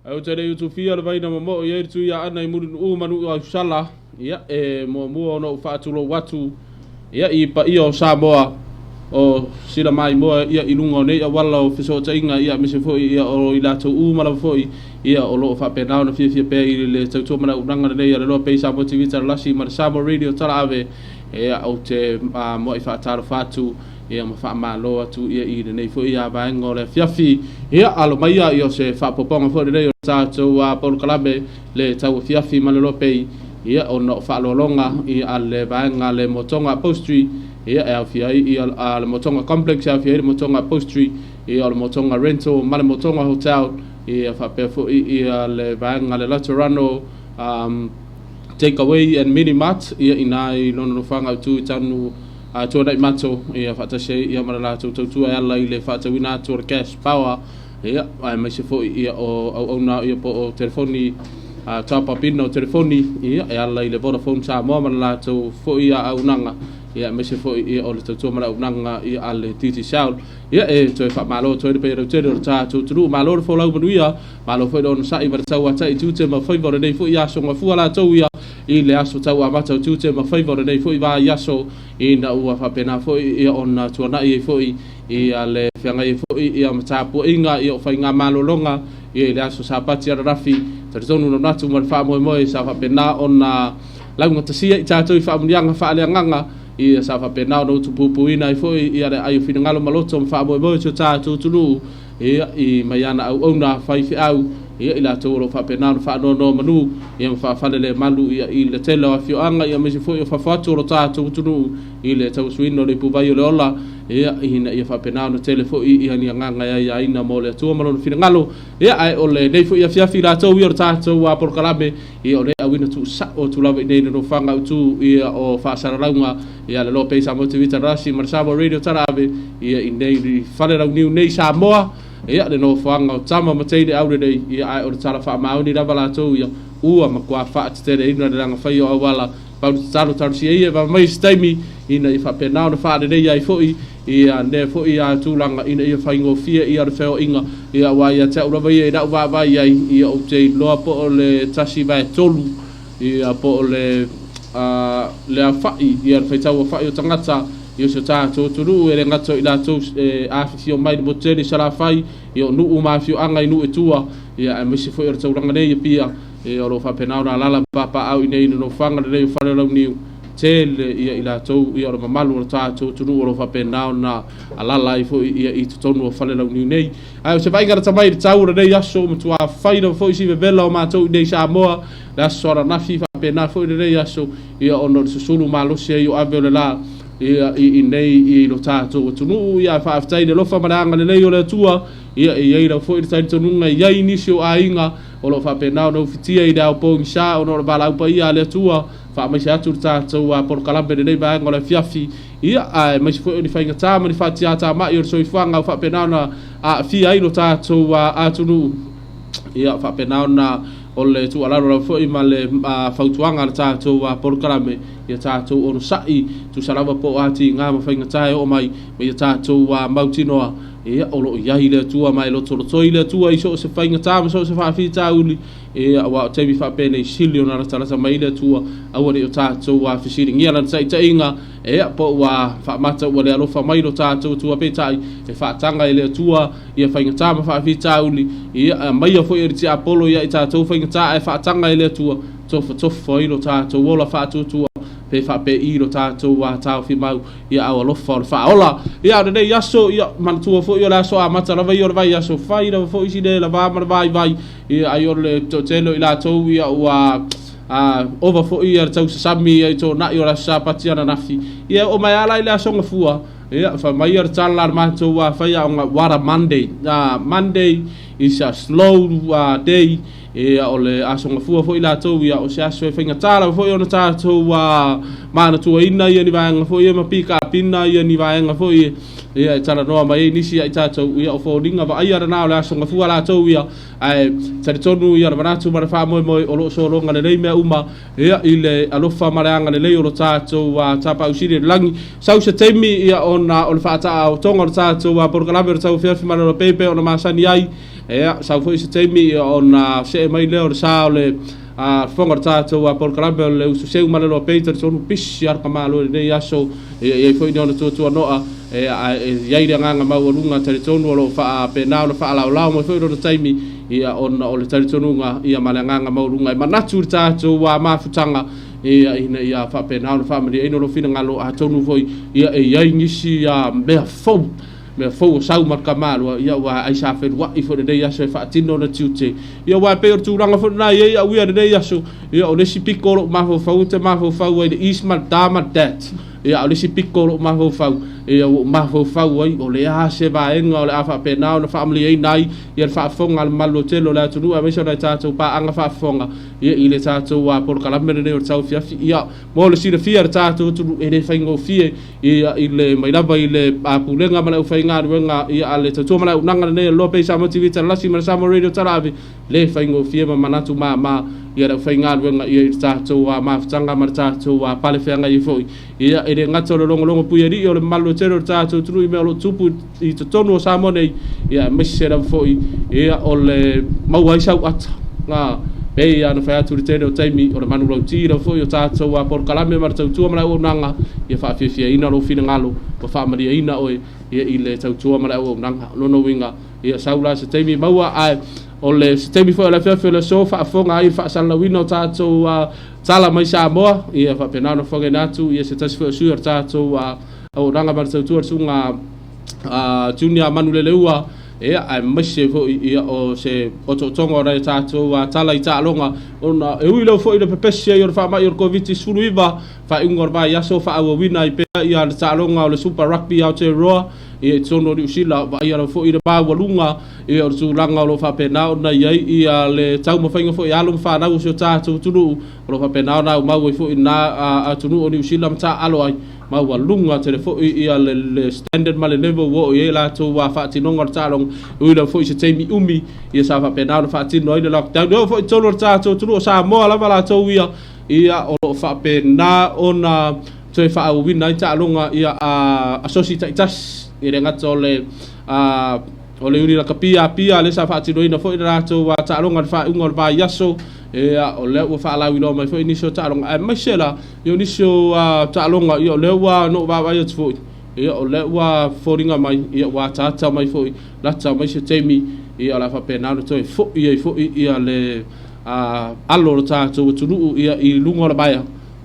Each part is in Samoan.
Ai o te le utufia le vaina momoo i ai le tui a ana i Mulinuu ma Nuu Ausala, ia e muamua ona ou faatulou atu ia i paia o Samoa o sila maimoa ia i luga o nei auala o fesootaiga ia aemaise foi ia o i latou uma lava foi ia o lo o faapena ona fiafia pea i le tautua ma le auaunaga lenei a le Loa Pei Samoa TV Talalasi ma le Samoa Radio Talaave. Ia ou te muai faatalofa atu ia ma faamalo atu ia i lenei foi ia vaega o le afiafi. Ia alo mai ia o se faaopoopoga foi lenei o le tatou polokalame le tau afiafi ma le Loa Pei ia ona o faaaloaloga ia a le vaega a le Motoga Upholstery ia e aofia ai ia a le Motoga Complex e aofia ai le Motoga Upholstery ia o le Motoga Rental ma le Motoga Hotel ia faapea foi ia le vaega a le Laterano Take Away and Mini Mart ia ina i lona nofoaga autu i Tanu Tuanai Mato ia faatasi ai ia ma le latou tautua e ala i le faatauina atu o le cash power ia aemaise foi ia o auauna ia po o telefoni top up ina o telefoni ia e ala i le Vodafone Samoa ma le latou foi ia auaunaga ia aemaise foi ia o le tautua ma le auaunaga ia a le Digicel. Ia e toe faamalo atu ai le paia lautele o le tatou atunuu. Malo le folau manuia, malo foi le onosai ma le tauatai i tiute ma faiva o lenei foi aso. Gafua latou ia i le aso tau amata o tiute ma faiva o lenei foi vaiaso ina ua faapena foi ia ona tuanai ai foi ia le feagai ai foi ia ma tapuaiga ia o faigamalologa ia i le aso Sapati ananafi. Talitonu lona atu ma le faamoemoe sa faapena ona laugatasia i tatou i faamuniaga faaleagaga ia sa faapena ona utupupuina ai foi ia le aai o finagalo ma loto ma faamoemoe o si o tatou atunuu ia i mai ana auauna faifeau ia i latou o lo o faapena ona faanonomanu ia ma faafalelemalu ia i le tele o afioaga ia aemaise foi o fafo atu o lo tatou atunuu i le tauasuina o le ipuvai o le ola ia ina ia faapena ona tele foi ia ni agaga e aiaina mo le Atua ma lona finagalo. Ia ae o lenei foi afiafi latou ia o le tatou polokalame ia o lea e auina tuusao atu lava i nei nonofaga autu ia o faasalalauga ia le Loa Pei Samoa TV Tarasi ma le Samoa Radio Talaave ia i nei fale launiu nei Samoa ia le nofoaga o Tama ma Teine Aulelei ia ae o le tala faamaoni lava latou ia ua matua faateteleina le laga fai o auala pau le tatalo talosia ia e vave mai se taimi ina ia faapena ona faaleleia ai foi ia lea foi ia tulaga ina ia faigofie ia le feoaiga ia aua ia te au lava ia i lau vaavaai ai ia ou te iloa po o le 1/3 ia po o le le aofai ia le faitau aofai o tagata ia o si o tatou atunuu e le gata o i latou e afifio mai i le motu tele i Salafai ia o nuu ma afioaga i nuu e tua ia aemaise foi o le taulaga nei i Apia ia o lo o faapena ona alaala ma papaaao i inei i le nofoaga lenei o Falelauniu. Tele ia i latou ia o le mamalu o le tatou atunuu o lo o faapena ona alaala ai foi ia i totonu o Falelauniu nei. Ae o se vaaiga lata mai i le tau o lenei aso, ua matua fai lava foi si vevela o matou i inei i Samoa, le aso ananafi faapena foi lenei aso, ia ona o le susulu malosi ai o ave o le la ia i inei i lo tatou atunuu. Ia faafetai i le alofa ma le agalelei o le Atua, ia e i ai lava foi le talitonuga e i ai nisi o aiga o lo o faapena ona ufitia i le ao pogisa ona o le valaau paia a le Atua. Faamaise atu le tatou polokalame i lenei vaega o le afiafi, ia, aemaise foi o ni faigata ma ni faatiatamai o le soifuaga ua faapena ona aafia ai lo tatou atunuu. Ia, faapena ona o le tuualalo lava foi ma le fautuaga a le tatou polokalame, ia tatou onosai, tusa lava po o a tiga ma faigata e oo mai, ma ia tatou mautinoa, ia, o lo o i ai le Atua ma e lotolotoi le Atua i so o se faigata ma so o se faafitauli. Ia, aua o taimi faapenei sili ona latalata mai le Atua, aua ne i o tatou fesiligia Lana taitaiga, ia, po ua faamata ua le alofa mai lo tatou Atua. Peitai, e faataga e le Atua ia faigata ma faafitauli, ia, aumaia foi e le tiapolo ia i tatou faigata, ae faataga e le Atua, tofotofo ai lo tatou ola faatuatua, pe faapei lo tatou taofi mau, ia au alofa o le faaola. Ia, o lenei aso, ia, manatua foi o le aso amata lava ia o le vaiaso, fai lava foi si le lava ma le vaivai. Ia, ai o le toatele o i latou ia ua ova foi ia le tausasami ia i tōna'i o le aso Sapati ananafi. Ia, oo mai lava la i le aso Gafua, ia, fai mai le tala a le matou faiaoga, what a Monday. Monday is a slow day. Ia, o le aso Gafua foi latou, ia, o se aso e faigata lava foi ona tatou manatuaina ia ni vaega foi ia ma pikapina ia ni vaega foi ia e talanoa mai ai nisi ia i tatou, ia, o foliga vaaia lena o le aso Gafua latou ia. Ae talitonu ia le manatu ma le faamoemoe o lo o sologa lelei mea uma ia i le alofa ma le agalelei o lo tatou Tapaau Sili i le lagi. Sau se taimi ia ona o le faataaotoga o le tatou polokalame o le tauafiafi ma le ola pei pei ona masani ai. Ia, sau foi se taimi ia ona see mai lea o le sa o le fofoga o le tatou polokalame o le uso seu ma le loa pei. Talitonu pisi lava le tamaloa i lenei aso, ia i ai foi ni ona tuatuanoa, ia, ae e i ai le agaga maualuga, talitonu o lo o faapena ona faalaolao mai foi lona taimi, ia, ona o le talitonuga, ia, ma le agaga maualuga e manatu i le tatou mafutaga, ia, ina ia faapena ona faamalieina lou finagalo. Atonu foi, ia, e i ai nisi mea fou mea fou o sau ma le tamaloa, ia, ua ai sa feluai foi lenei aso e faatino ona tiute, ia, aua e pei o le tulaga foi lena e i ai au ia lenei aso. Ia, o le isi piko o lou mafaufau, ou te mafaufau ai i le is ma le da ma le dat. Ia, a o le isi piko o lou mafaufau, ia, ua ou mafaufau ai, o le a se vaega o le a faapena ona faamalieina ai ia le faafofoga a le mamalu lautele o le atunuu, aemaise o nai tatou paaga faafofoga, ia, i le tatou polokalame lenei o le tauafiafi. Ia, mo le silafia e le tatou atunuu, e le faigofie, ia, i le mai lava i le Pulega ma le aufaigaluega, ia, a le tautua ma le auaunaga lenei a le Loa Pei Samoa TV Talalasi ma le Samoa Radio Talaave, le faigofie ma manatu mama ia le aufaigaluega ia i le tatou mafutaga ma le tatou pale feagai ai foi. Ia, e le gata o le logologo puialii o le mamalu tele o le tatou atunuu i mea o lo o tupu i totonu o Samoa nei, ia, aemaise lava foi ia o le maua ai sau ata. Na pei ona fai atu i le tele o taimi, o le manulauti lava foi o tatou polokalame ma le tautua ma le auaunaga, ia faafiafiaina lou finagalo ma faamalieina oe ia i le tautua ma le auaunaga. O lona uiga, ia sau la se taimi maua, ae o le se taimi foi o le afiafi o le aso faafofoga ai i le faasalalauina o tatou tala mai Samoa, ia faapena ona fofogaina atu ia se tasi foi o sui o le tatou auaunaga ma le tautua, le susuga Junior Manuleleua, ia, aemaise foi ia o se otootoga o nai a tatou tala i taaloga, ona e ui lava foi i le pepesi ai o le faamai o le Koviti-19, faaiuga o le vaiaso faaauauina ai pea ia le taaloga o le Super Rugby Aotearoa ia i totonu o Niu Sila. Vaaia lava foi le maualuga ia o le tulaga o lo o faapena ona i ai ia le taumafaiga foi a alo ma fanau o si o tatou atunuu o lo o faapena ona aumau ai foi i na atunuu o Niu Sila ma taaalo ai. Maualuga tele foi ia le standard ma le level ua oo i ai latou faatinoga o le taaloga, e ui lava foi i se taimi umi ia sa faapena ona faatino ai le lockdown. E oo foi i totonu o le tatou atunuu o Samoa lava latou ia, ia o lo o faapena ona toe faaauauina ai taaloga ia a asosi taitasi, e le gata o le o le Uni Lakapi Apia lea sa faatinoina foi le latou taaloga i le faaiuga o le vaiaso. Ia, o lea ua faalauiloa mai foi nisi o taaloga, aemaise la ia o nisi o taaloga, ia o lea ua na ou vaavaai atu foi, ia o lea ua foliga mai ia ua ataata mai foi lata mai se taimi ia o le a faapena ona toe foi ai foi ia le alo o le tatou atunuu ia i luga o le maea.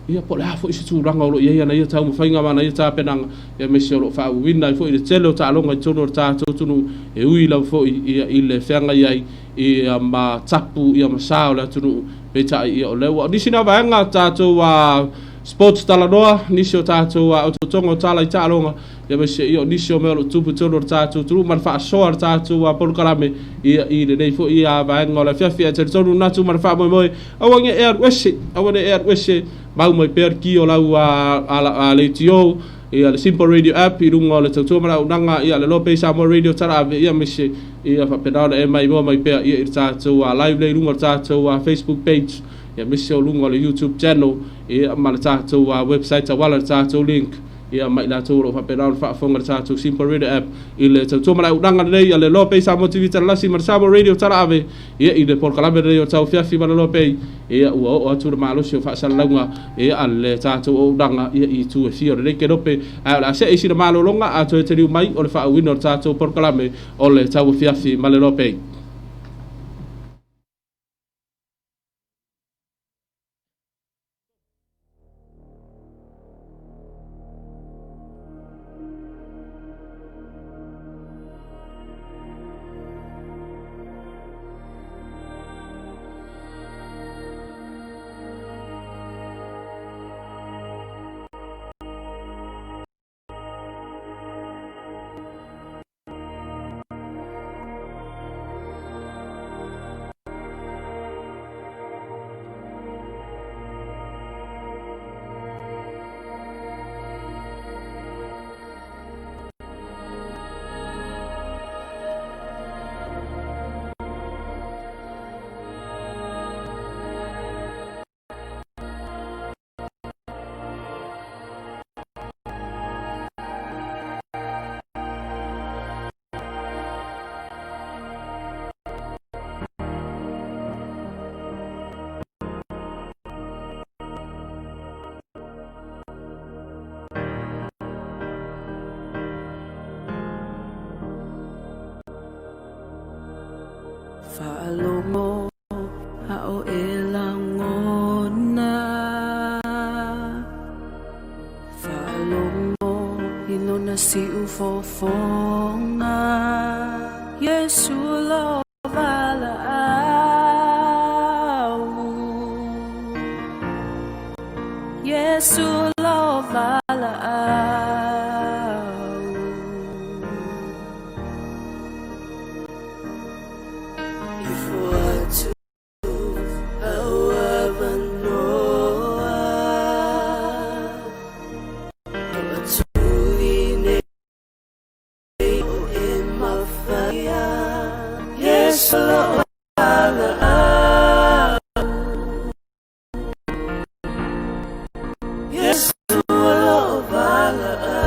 Ia, po o le a foi se tulaga o lo o i ai ana ia taumafaiga ma ana ia tapenaga, aemaise o lo o faaauauina ai foi le tele o taaloga i totonu o le tatou atunuu, e ui lava foi ia i le feagai ai ia ma tapu ia ma sa o le atunuu. Peitai ia o lea ua o nisi na vaega tatou a sports talanoa, nisi o tatou a otootoga o tala i taaloga, aemaise ia o nisi o mea o lo o tutupu i totonu o le tatou atunuu ma le faasoa a le tatou polokalame ia i lenei foi vaega o le afiafi. Ae talitonu manatu ma le faamoemoe, aua ne i e alu ese, aua ne i e alu ese, mau mai pea le ki o lau leitio, ia le Simple Radio App i luga o le Tautua ma le Auaunaga, ia le Lope Samoa Radio Talaave, ia aemaise ia faapena ona e maimoa mai pea ia i le tatou live lea i luga o le tatou Facebook page, ia aemaise o luga o le YouTube channel, ia ma le tatou website auala le tatou link, ia ma i latou o lo o faapena ona faafofoga i le tatou Simple Radio App i le Tautua ma le Auaunaga lenei a le Lope Samoa TV Talalasi ma le Samoa Radio Talaave, ia i le polokalame lenei o le Tauafiafi ma le Lope. Ia ua oo atu le malosi o faasalalauga ia a le tatou auaunaga ia i itu e fia o lenei kelope, ae o le a see i sina malologa a toe taliu mai o le faaauauina o le tatou polokalame o le Tauafiafi ma le Lope. Faalogo a o e lagona, faalogo i lona siufofoga, Iesu lo valaau, Iesu lo valaau. Ifo atu au avanoa, Ua nei o e mafaia, Iesu lo valaau, Iesu lo valaau.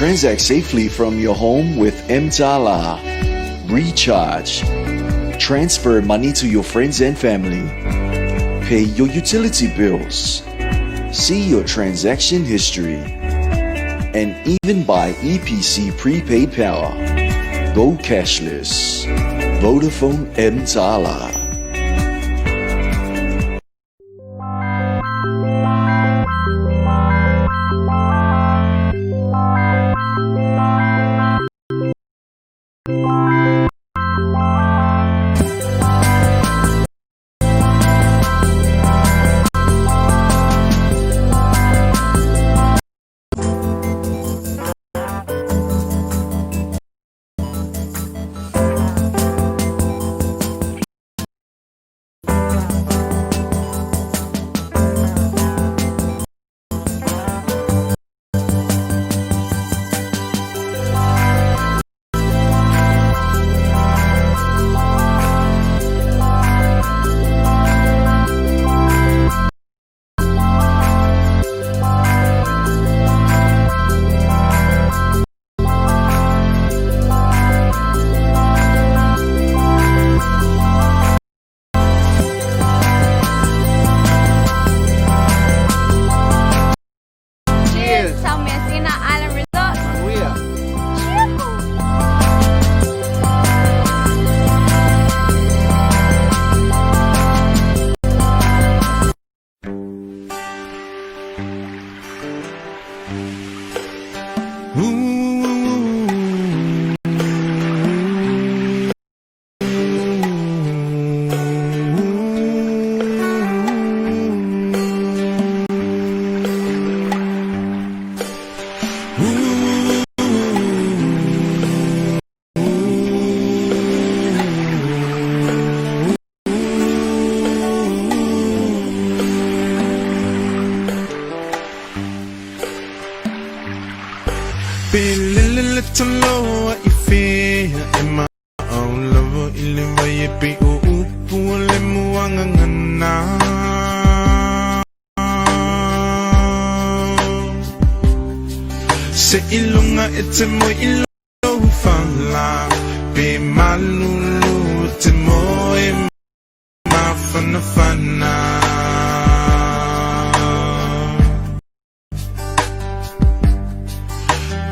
Transact safely from your home with Mtala. Recharge. Transfer money to your friends and family. Pay your utility bills. See your transaction history. And even buy EPC prepaid power. Go cashless. Vodafone Mtala. Cheers. Taumeasina Island Resort. Manuia. Cheerful. Pe lele taloa i fea e ma au lava i le vai e pe Upu o le muagagana. Seiloga e te moe i lou fala, pe malulu e te moe mafanafana.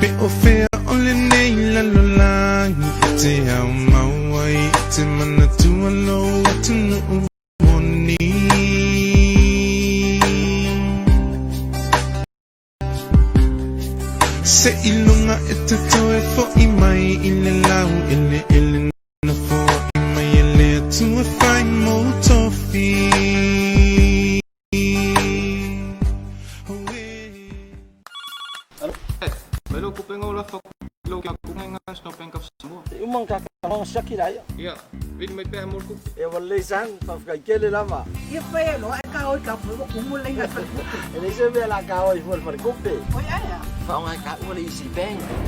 Pe o fea o lenei lalolagi e te ao mau ai e te manatua lou atunuu moni. Seiloga e te toe fo'i mai i le laueleele na foai mai e le Atua e fai mou tofi.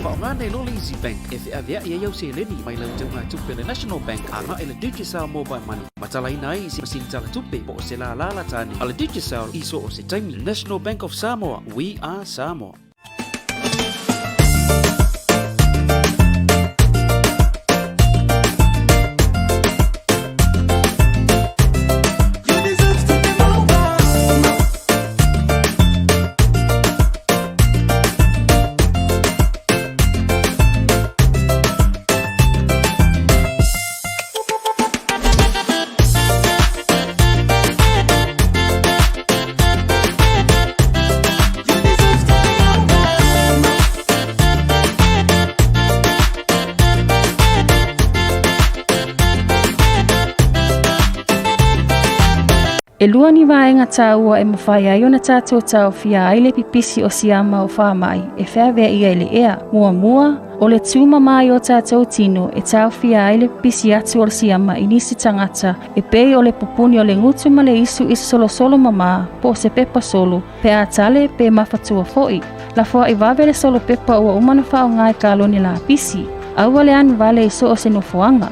Faaaoga nei loa le Easy Bank e feaveai ai au seleni mai lau teugatupe a le National Bank agai i le Digicel Mobile Money ma talaina ai i se masini tala tupe po o se lālā la tāne a le Digicel i so o se taimi. National Bank of Samoa, we are Samoa. E lua ni vaega taua e mafai ai ona tatou taofia ai le pipisi o siama o faamai e feaveaia i le ea. Muamua, o le tumama ai o tatou tino e taofia ai le pipisi atu o le siama i nisi tagata e pei o le pupuni o le gutu ma le isu i se solosolo mama po o se pepa solo, pe a tale pe mafatua foi. Lafoai vave le solo pepa ua uma ona faaaoga i kalone lapisi. Aua le anu vale i so o se nofoaga.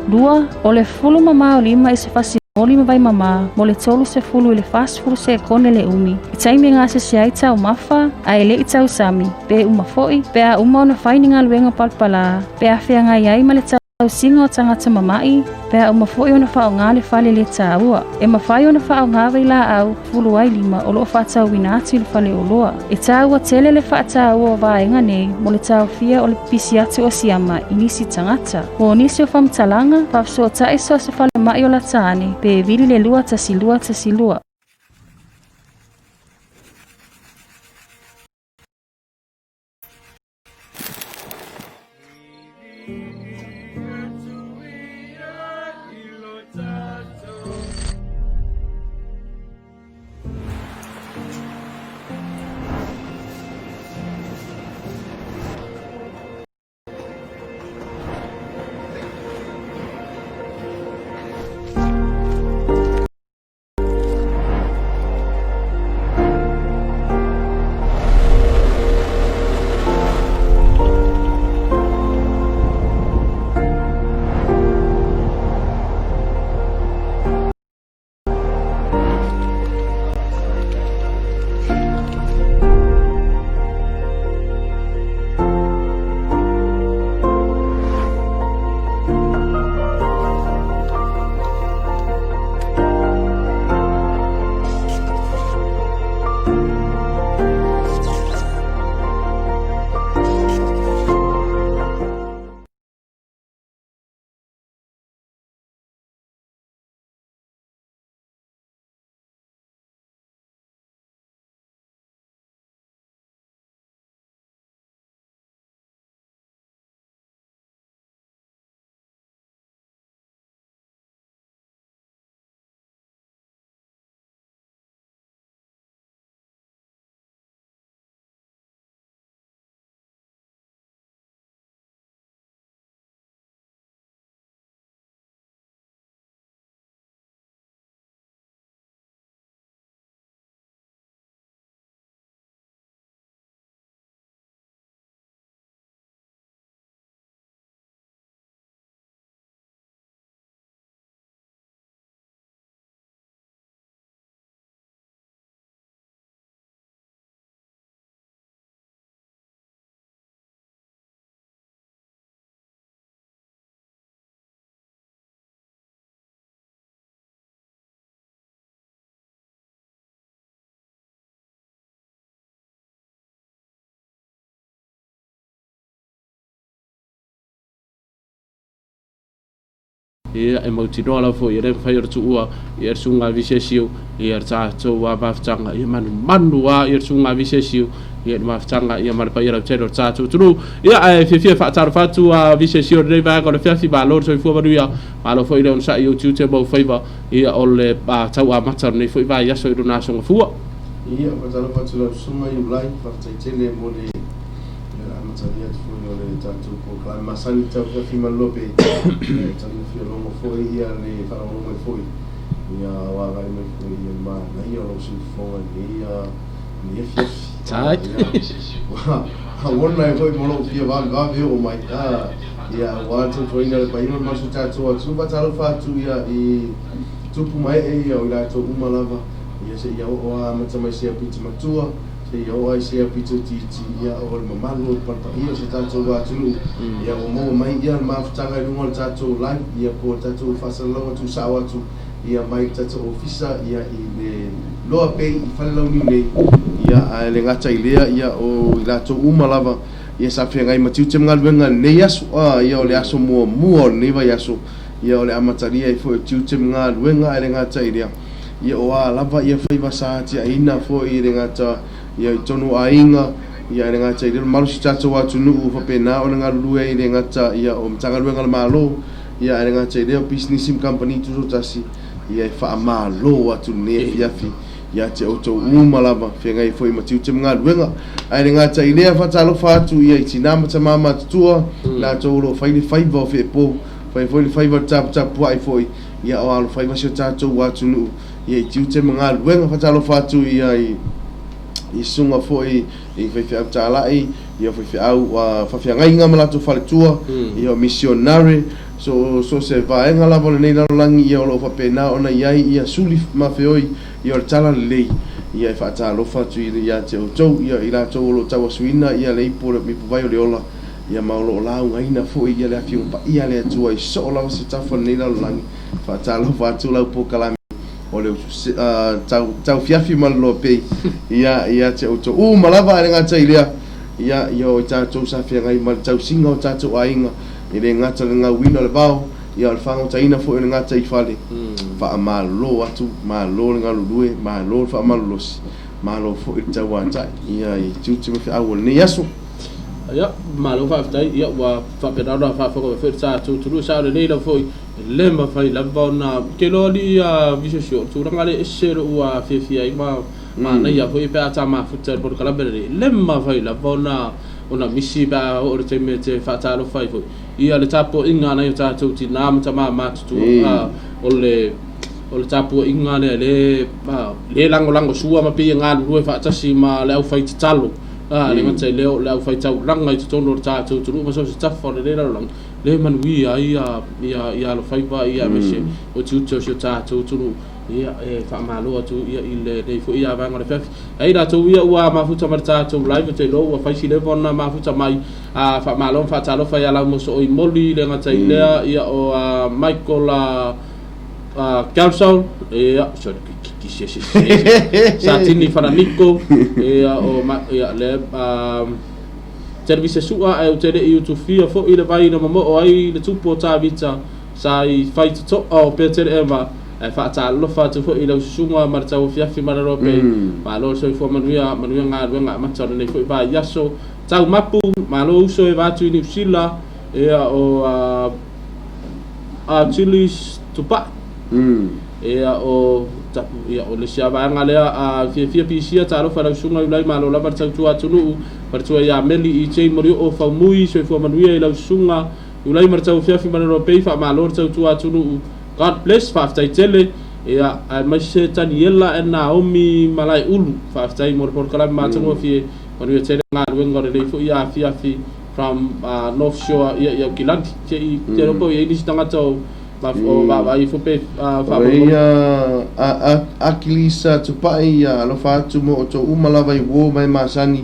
Lua, o le fulu mamā o lima i se fasi moli ma vai mamā mo le 30 i le 40 sekone le umi i taimi e gasese ai taumafa ae le i tausami, pe uma foi, pe a uma ona fai ni galuega palapalā, pe a feagai ai ma le tausiga o tagata mama'i, pe a uma foi ona faaaoga le fale le taua. E mafai ona faaaoga vailaau fulu ai lima o loo faatauina atu i le faleoloa. E taua tele le faataua o vaega nei mo le taofia o le pipisi atu o siama i nisi tagata. Mo nisi o faamatalaga, faafesootai so o se falemai o lata ane pe vili le 2 1 2 1 2. Ia, e mautinoa lava foi e le mafai ona tuua ia le susuga a Visesiu ia le tatou mafutaga, ia manumanu lava ia le susuga a Visesiu ia le mafutaga ia ma le paia lautele o le tatou atunuu. Ia, ae fiafia e faatalofa atu a Visesiu i lenei vaega o le afiafi, malo le soifua manuia, malo foi le onosai i ou tiute ma ou faiva ia o le tau amata o lenei foi vaiaso i lona aso gafua. Ia, faatalofa atu i lau susuga Iulai, faafetai tele mo le amatalia atu foi o le tatou polokalame masani taufiafi malolope. Ia, e taugofie logo foi ia le faalogologo mai foi ia o agai mai foi ia le manaia o lou siufofoga i lenei afiafi. Tai. Ua auona ai foi mo lou fia vavevave oo mai ia aua le tautuaina o le paia ma le mamalu o si o tatou atunuu. Faatalofa atu ia i tupu ma ee ia o i latou uma lava ia seia oo a amata mai sea pito matua seia oo ai sea pito itiiti ia o le mamalu o le palepaia o si o tatou atunuu ia ua maua mai ia le mafutaga i luga o le tatou live ia po o le tatou faasalalauga tuusao atu ia mai le tatou ofisa ia i le Loa Bay i Falelauniu nei ia ae le gata i lea ia o i latou uma lava ia sa feagai ma tiute ma galuega i lenei aso a ia o le aso muamua o lenei vaiaso ia o le amatalia ai foi o tiute ma galuega ae le gata i lea ia o a lava ia faiva sa atiaina foi e le gata ia i totonu o aiga, ia e le gata i lea o le malosi tatou atunuu faapena ona galulue ai e le gata ia o Matagaluega a le Malo, ia ae le gata i lea o pisinisi ma kamupani tutoatasi, ia e faamalo atu lenei afiafi ia te outou uma lava, feagai foi ma tiute ma galuega. Ae le gata i lea, faatalofa atu ia i tina ma tama matutua, latou o lo o fai le faiva o Feepo, fai foi le faiva o le taputapuai foi, ia o alofaiva si o tatou atunuu ia i tiute ma galuega. Faatalofa atu ia i i susuga foi i faifeau talai, ia faifeau faafeagaiga ma latou faletua, ia o misionare, so so se vaega lava o lenei lalolagi ia o lo o faapena ona i ai ia suli ma feoi ia o le talalelei. Ia e faatalofa atu ia te outou ia i latou o lo o tauasuina ia le ipu o le ipuvai o le ola ia ma o lo o laugaina foi ia le Afioga Paia a le Atua i soo lava se tafa o lenei lalolagi. Faatalofa atu lau polokalame o le taufiafi ma le loa pei ia ia te outou uma lava ae le gata i lea ia ia o i tatou sa feagai ma le tausiga o tatou aiga e le gata le gauina o le vao ia o le fagotaina foi o le gata i fale faamalo atu malo le galulue malo le faamalolosi malo foi le tauatai ia i tiute ma feau o lenei aso. Ia, malo faafetai. Ia, ua faapena ona faafofoga mai foi le tatou atunuu. Sao lelei lava foi, e le mafai lava ona... Ou te iloa alii a Visosio, o le tulaga lea e ese lou fiafia ai ma manaia foi pe a ta mafuta i le polokalame lenei. E le mafai lava ona ona misi pe a oo i le taimi e te faatalofa ai foi ia le tapuaiga a nai o tatou tina ma tama matutua o le o le tapuaiga lea le le lagolagosua ma pei e galulue faatasi ma le aufai tatalo. Ā, le gata i lea, o le aufai-taulaga i totonu o le tatou atunuu ma so o se tafa o lenei lalolagi, lea e manuia ai ia alofaiva aemaise o tiute o si o tatou atunuu. Ia, e faamalo atu ia i lenei foi vaega o le afiafi. Ai latou ia ua mafuta ma le tatou live, ou te iloa ua fai si leva ona mafuta mai. Ā, faamalo ma faatalofa ia Laumoso Oimoli, le gata i lea, ia o Michael Kelso, ia, sorry, Satini Falaniko, ia, o, ia, le, Televise Sua, ae ou te le i utufia foi le vai na momoo ai le tupu o Tavita, sa i fai totoa o Petelehema, ae faatalofa atu foi i lau susuga ma le tauafiafi ma le lope, malo le soifua manuia, manuia galuega amata o lenei foi vaiaso, tau mapu, malo uso e va atu i Niu Sila, ia, o, Achilles Tupai. Ia o ia o le isi lava vaega lea a fiafia pisia talofa lau susuga Iulai malo lava le tautua atunuu faletua ia Meli EJ Molioo Faumui soifua manuia i lau susuga Iulai ma le tauafiafi ma le Ropei faamalo le tautua atunuu God bless faafetai tele ia aemaise Taniela and Naomi Malaeulu faafetai mo le polokalame matagofie manuia tele galuega o lenei foi afiafi from North Shore ia i Aukilani. Se i te iloa po o i ai nisi tagata o o vaavaai ifo pe faamolemole. Ia Akilisa Tupai ia alofa atu mo outou uma lava i uo mai masani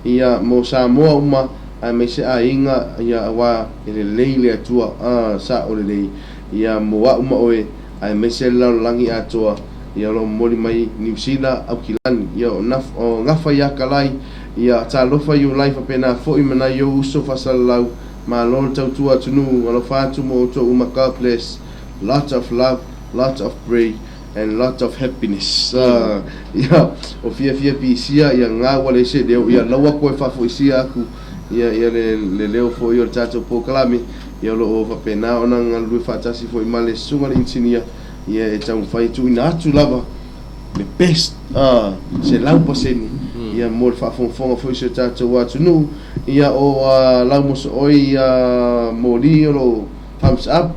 ia mo Samoa uma aemaise aiga ia aua e lelei le Atua a sao lelei ia mo a'u ma oe aemaise le lalolagi atoa ia o lo o momoli mai Niu Sila Aukilani ia o Gafa ia Kalai Ia talofa i ou life faapena foi ma nai ou uso faasalalau. Malo le tautua atunuu, alofa atu mo outou uma God bless. Lots of love, lots of pray and lots of happiness. Ia, o fiafia pisia, ia gau ua leai se leo, ia laua koe faafoisia aku, ia, ia le, le leo foi o le tatou polokalame, ia o lo o faapena ona galulue faatasi foi ma le susuga i le inisinia, ia e taumafai e tuuina atu lava le best, 100% ia mo le faafogafoga foi o si o tatou atunuu. Ia o Laumosooi ia Moli o lo o thumbs up,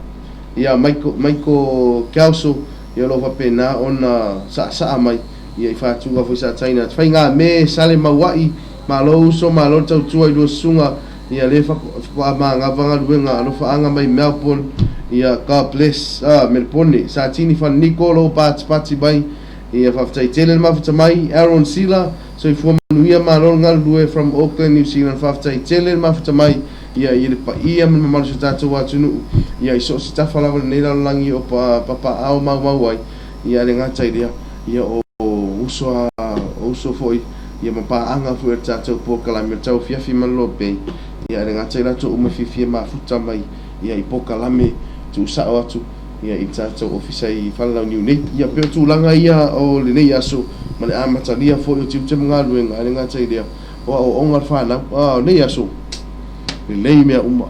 ia Michael, Michael Kelso ia o lo o faapena ona saasaa mai ia i fatuga foi sa taina atu. Faigame, Sale Mauai, malo uso, malo le tautua i lua susuga, ia lea faatoa magava galuega alofaaga mai Melbourne, ia God bless, Melbourne, Satini Faniko o lo o patipati mai, ia faafetai tele le mafuta mai, Aaron Sila, soifua manuia, malo le galulue from Auckland, New Zealand, faafetai tele le mafuta mai, ia i le paia ma le mamalu o si o tatou atunuu, ia i so o se tafa lava o lenei lalolagi o papaao maumau ai, ia le gata i lea, ia o uso a, o uso foi, ia ma paaga foi o le tatou polokalame o le tauafiafi ma le lopei, ia le gata i latou uma e fiafia mafuta mai, ia i polokalame tuusao atu, ia i le tatou ofisa i Falelauniu nei. Ia pei o tulaga ia o lenei aso ma le amatalia foi o tiute ma galuega, ae le gata i lea, o aoaoga a le fanau, o nei aso, lelei mea uma.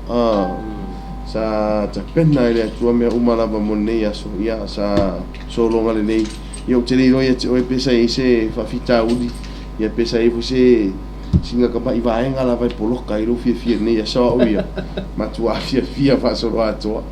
Sa tapena e le Atua mea uma lava mo lenei aso. Ia, sa sologa lelei. Ia, ou te le iloa ia te oe pe sa i ai se faafitauli, ia pe sa i ai foi se sina tamai vaega lava e poloka ai lou fiafia i lenei aso. Au ia, matua fiafia faasoloatoa.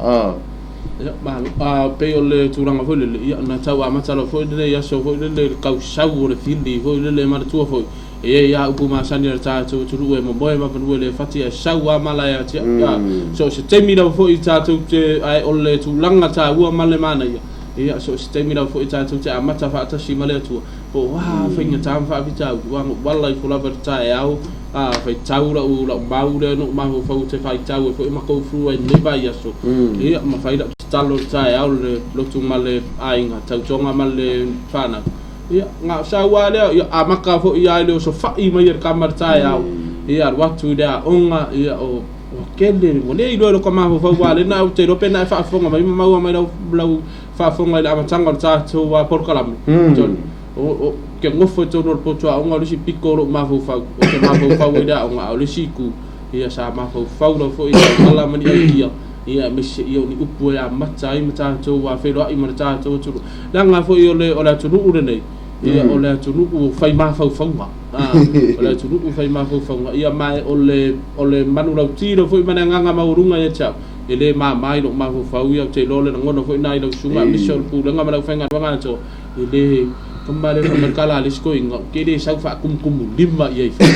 Ia, malo. A pei o le tulaga foi lele, ia, na tau amata lava foi lenei aso foi lele i le kausau o le fili foi lele, manatua foi. E i ai lava upu masani a le tatou atunuu e momoe ma fanua e le fati ae sau lava mala ia te au. So o se taimi lava foi tatou te, ae o le tulaga taua ma le manaia, ia, so o se taimi lava foi tatou te amata faatasi ma le Atua, po o a faigata ma faafitauli, aua na ou ala ifo lava i le taeao, a, faitau lau, lau mau lea na ou mafaufau ou te faitau ai foi ma go through ai i lenei vaiaso, ia, ma fai lau tatalo i le taeao i le lotu ma le aiga, tautoga ma le fanau. Ia, na o sau lava lea, ia, amata foi ia i le osofai mai e le tama i le taeao, ia, alu atu i le aoga, ia, o, ua tele, ua le iloa e lota mafaufau aua lea na ou te iloa pe na e faafofoga mai ma maua mai lau, lau faafofoga i le amataga o le tatou polokalame. O, o, ke nofo i totonu o le potu aoga o le isi pito o lou mafaufau, ou te mafaufau ai i le aoga, a o le isi itu, ia, sa mafaufau lava foi i tauala ma ni aikia, ia, aemaise ia o ni upu e amata ai ma tatou feiloai ma le tatou atunuu. Leaga foi o le, o le atunuu lenei, ia, o le atunuu fai mafaufauga. O le atunuu fai mafaufauga. Ia, ma o le, o le manulauti lava foi ma le agaga maualuga ia te au, e le mama i lou mafaufau, ia, ou te iloa o le lagona foi lena i lau susuga, aemaise o le pulega ma le aufaigaluega atoa, e le, kama le fai mai le tala a le isi toeaina, ou te le sau faatumutumulima i ai fai,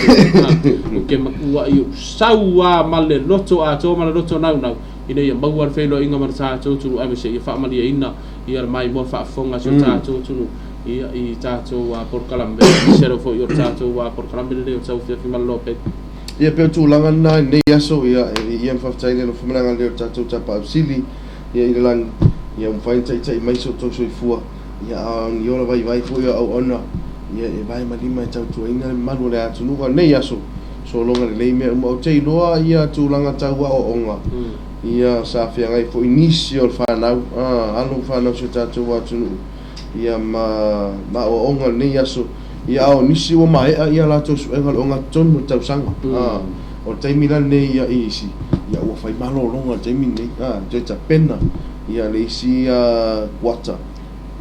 ou te matuai ou sau lava ma le loto atoa ma le loto naunau, ina ia maua le feiloaiga ma le tatou atunuu, aemaise ia faamalieina ia le maimoa faafofoga a si o tatou atunuu ia i tatou polokalame, aemaise lava foi o le tatou polokalame lenei o le Tauafiafi Malolo Pei. Ia pei o tulaga lena i lenei aso, ia e faafetai i le alofa ma le agalelei o le tatou Tapaau Sili ia i le lagi, ia ua mafai ona taitai mai so outou soifua, ia a o ni ola vaivai foi o auauna, ia e vae ma lima e tautuaina le mamalu o le atunuu. A o lenei aso, sologa lelei mea uma. Ou te iloa ia tulaga tau aoaoga, ia sa feagai foi nisi o le fanau, alo ma fanau o si o tatou atunuu, ia ma aoaoga o lenei aso. Ia a o nisi ua maea ia latou suega o le ogatotonu o le tausaga. O le taimi la lenei ia i isi, ia ua fai malologa i le taimi lenei, toe tapena ia le isi kuata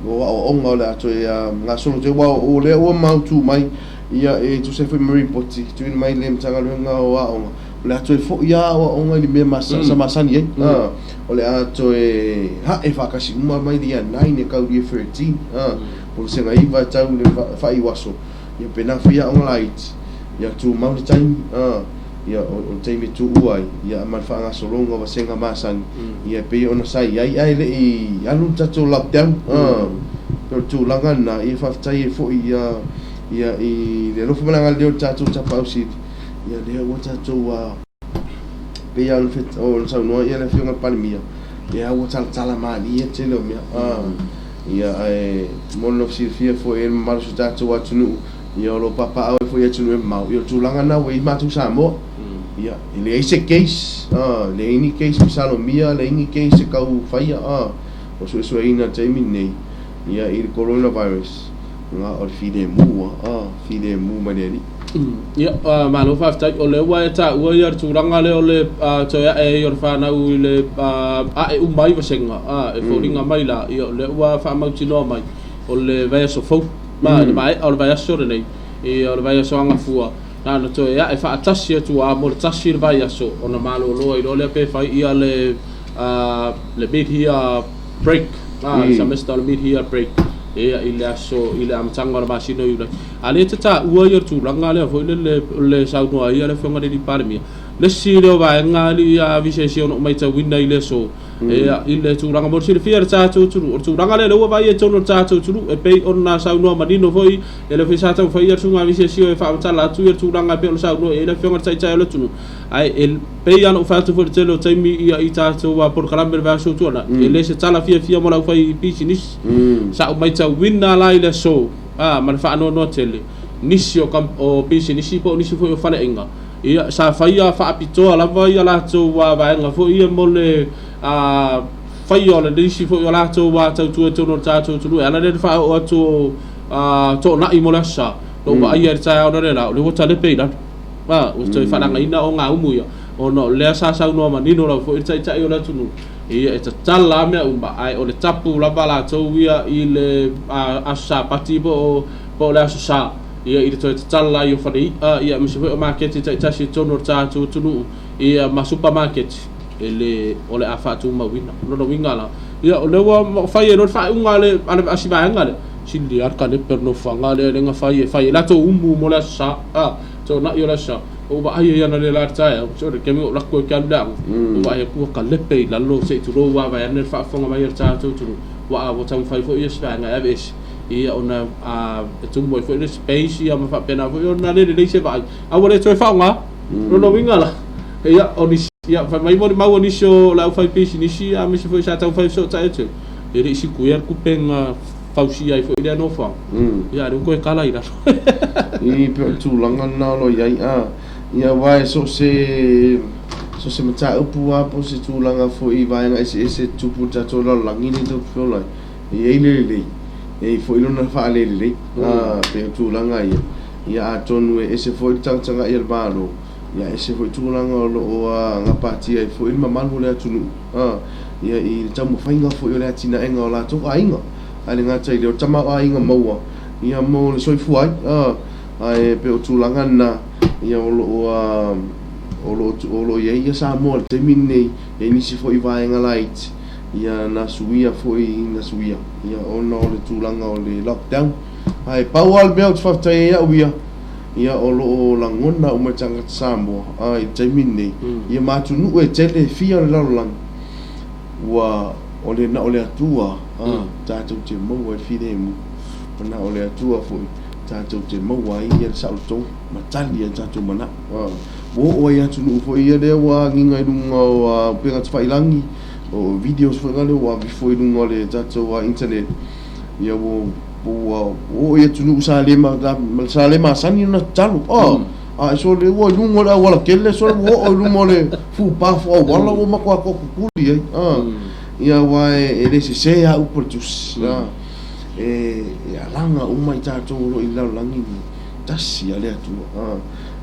o aoaoga o le a toe gasolo atu ai, aua o lea ua mautu mai ia e tusa ai foi ma ripoti tuuina mai le Matagaluega o Aoga, o le a toe foi lava aoaoga i le mea sa masani ai. O le a toe hae faatasi uma mai le Year 9 e tau i le Year 13, po o le sega 9 e tau i le faaiuaso, ia pena foi aoga laiti, ia tumau le taimi, ia o le taimi e tuua ai, ia ma le faagasologa o vasega masani, ia e pei ona sa i ai ae le i alu le tatou lockdown. Pei o le tulaga lena, ia faafetai ai foi ia ia i le alofa ma le agalelei o le tatou Tapaau Sili, ia lea ua tatou pei lava ona saunoa ia le Afioga i le Palemia, ia ua talatala malie le tele o mea. Ia ae mo le silafia foi e le mamalu o si o tatou atunuu, ia o lo o papaaao ai foi i atunuu e mamao, ia o le tulaga lena ua i ai matou Samoa. Ia, e leai se case, leai ni case masalomia, leai ni case e tau faia. o suesueina i le taimi lenei ia i le coronavirus na o le filemu lava, filemu mai le Alii. Ia, malo faafetai. O lea ua e taua ia le tulaga lea o le toe ae ai o le fanau i le ae uma ai vasega, e foliga mai la, ia o lea ua faamautinoa mai o le vaiaso fou, ma i le maea o le vaiaso lenei, ia o le vaiaso agafua, na ona toe ae faatasi atu lava mo le tasi le vaiaso ona malolo ai loa lea pe fai ia le le mid-year break, le semester o le mid-year break ia i le aso i le amataga o le masina o Iulai. A lea e te taua ia le tulaga lea foi lele o le saunoa ai a le Afioga i le Alii Palemia, le isi lea o vaega alii a visesi ona ou maitauina i le aso ia i le tulaga mo le silafia e le tatou atunuu. O le tulaga lea lea ua vaai ai i totonu o le tatou atunuu e pei ona saunoa manino foi e le foi sa taumafai ia le susuga a visesi e faamatala atu ia le tulaga e pei ona saunoa i ai le Afioga i le Taitai o le atunuu. Ae e pei lava ona ou fai atu foi i le tele o taimi ia i tatou polokalame i le vaiaso ua tuanai, e le se tala fiafia mo le aufaipisinisi. Sa ou maitauina la i le aso ma le faanoanoa tele nisi o o pisinisi po o nisi foi o faleaiga, ia sa faia faapitoa lava ia latou vaega foi ia mo le faia o le nisi foi o latou tautua i totonu o le tatou atunuu e ala lea ona faaoo atu o toonai mo le Aso Sa. Na ou vaaia i le taeao analeila, o lea ua talepe i lalo. Ua toe faalagaina ogaumu ia, ona o lea sa saunoa manino lava foi le Taitai o le atunuu, ia e tatala lava mea uma, ae o le tapu lava latou ia i le Aso Sapati po o le Aso Sa, ia i le toe tatala ai o falei'a, ia aemaise foi o maketi taitasi i totonu o le tatou atunuu, ia ma supamaketi, e le o le a faatumauina. O lona uiga la, ia o lea ua fai ai loa le faaiuga a le asi vaega lea, sili lava le kalepe o le nofoaga lea lea na fai e fai ai latou umu mo le Aso Sa. Toonai o le aso, ua ou vaai ai analeila i le taeao, se o le taimi ua ou alu atu ai ou te alu i le aoga, ua ou vaai atu ua kalepe i lalo se i tulou lava vaeane le faafofoga mai a le tatou atunuu, ua taumafai foi se vaega e aveese, ia ona e tumu ai foi le space ia ma faapena foi ona le lelei se vaai, a ua le toe faaaoga. O lona uiga la, ia o nisi, ia fai mai molimau a nisi o le aufaipisinisi aemaise foi sa taumafai e fesootai atu ai, e le i sikuia le tupe na fausia ai foi lea nofoaga, ia a o lea ua toe tala i lalo. I pei o le tulaga lena o lo o i ai, a, ia aua e so o se, so o se mataupu lava po o se tulaga foi i vaega eseese e tutupu i le tatou lalolagi lenei tatou te feola ai, e i ai le lelei, e i ai foi lona faalelelei. A, pei o tulaga ia, ia atonu e ese foi le tagatagai a le Malo, ia ese foi tulaga o lo o gapatia ai foi le mamalu o le atunuu, a, ia i le taumafaiga foi o le atinaega o latou aiga. Ae le gata i lea, o le tamaoaiga maua ia mo le soifua ai, a, ae pei o tulaga na, ia o lo o, o lo o, o lo o i ai ia Samoa i le taimi lenei, e i ai nisi foi vaega laiti, ia na suia foi, na suia, ia ona o le tulaga o le lockdown. Ae pau lava le mea ou te faafetai ai au ia, ia o lo o lagona uma e tagata Samoa, a, i le taimi lenei, ia ma atunuu e tele e fia o le lalolagi, Ua o le na o le Atua a tatou te maua ai le filemu, ua na o le Atua foi tatou te maua ai ia le saolotoga ma tali ai tatou manao. Ua oo ai atunuu foi ia lea ua agiga i luga o upega tafailagi, o videos foi lea ua ave ifo i luga o le tatou internet, ia ua ua oo i atunuu sa le sa le masani ona tatalo. A e sole ua i luga o le auala tele, sole ua oo i luma o le footpath o auala ua matua tootutuli ai. Ia aua e le sese lava upu a le Tusi. E alaga uma i tatou o lo o i le lalolagi lenei, tasi lava le Atua.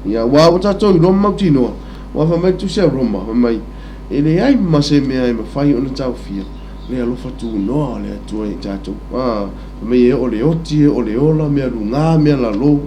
Ia aua ua tatou iloa ma mautinoa, aua fai mai le Tusi a Roma, fai mai, e leai ma se mea e mafai ona taofia le alofa tunoa o le Atua ia i tatou. Fai mai e oo i le oti, e oo i le ola, mea luga, mea lalo,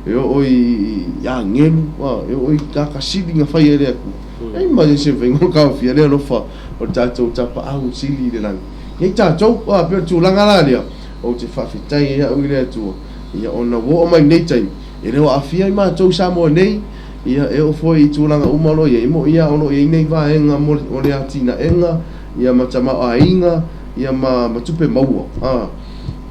e oo i agelu, e oo i tagata sili na faia e le Atua. E i ai ma se mafai ona taofia le alofa o le tatou Tapaau Sili i le lagi ia i tatou. E pei o le tulaga la lea, ou te faafetai ai au i le Atua, ia ona ua oo mai i lenei taimi, e le o aafia ai matou i Samoa nei, ia e oo foi i tulaga uma o lo o i ai, e moni lava o lo o i ai nei vaega mo le atinaega, ia ma tamaoaiga, ia ma ma tupe maua, a,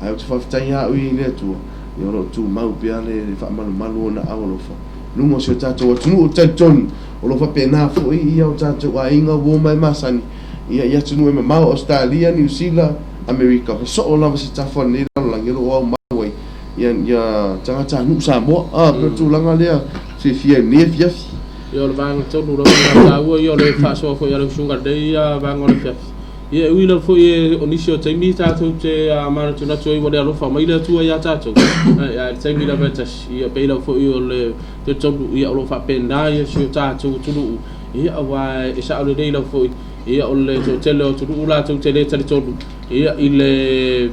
ae ou te faafetai lava au ia i le Atua, ia o lo o tumau pea le le faamalumalu o Ona aao alofa i luga o si o tatou atunuu. Ou te talitonu o lo o faapena foi ia o tatou aiga ua omai masani ia i atunuu e mamao, Ausetalia, Niu Sila, Amerika, ua soo lava se tafa o lenei lalolagi o lo o aumau ai ia ia tagatanuu Samoa. A, pei o le tulaga lea fiafia ai i lenei afiafi. Ia o le vaega tonu lava sa taua ia o le faasoa foi a lau susuga i lenei vaega o le afiafi. Ia, e ui lava foi e o nisi o taimi tatou te manatunatu ai ua le alofa mai le Atua iā tatou, ae i le taimi lava e tasi, ia, pei lava foi o le talitonu, ia, o lo o faapena ia si o tatou atunuu, ia, aua e sao lelei lava foi, ia, o le toatele o atunuu latou te le talitonu, ia, i le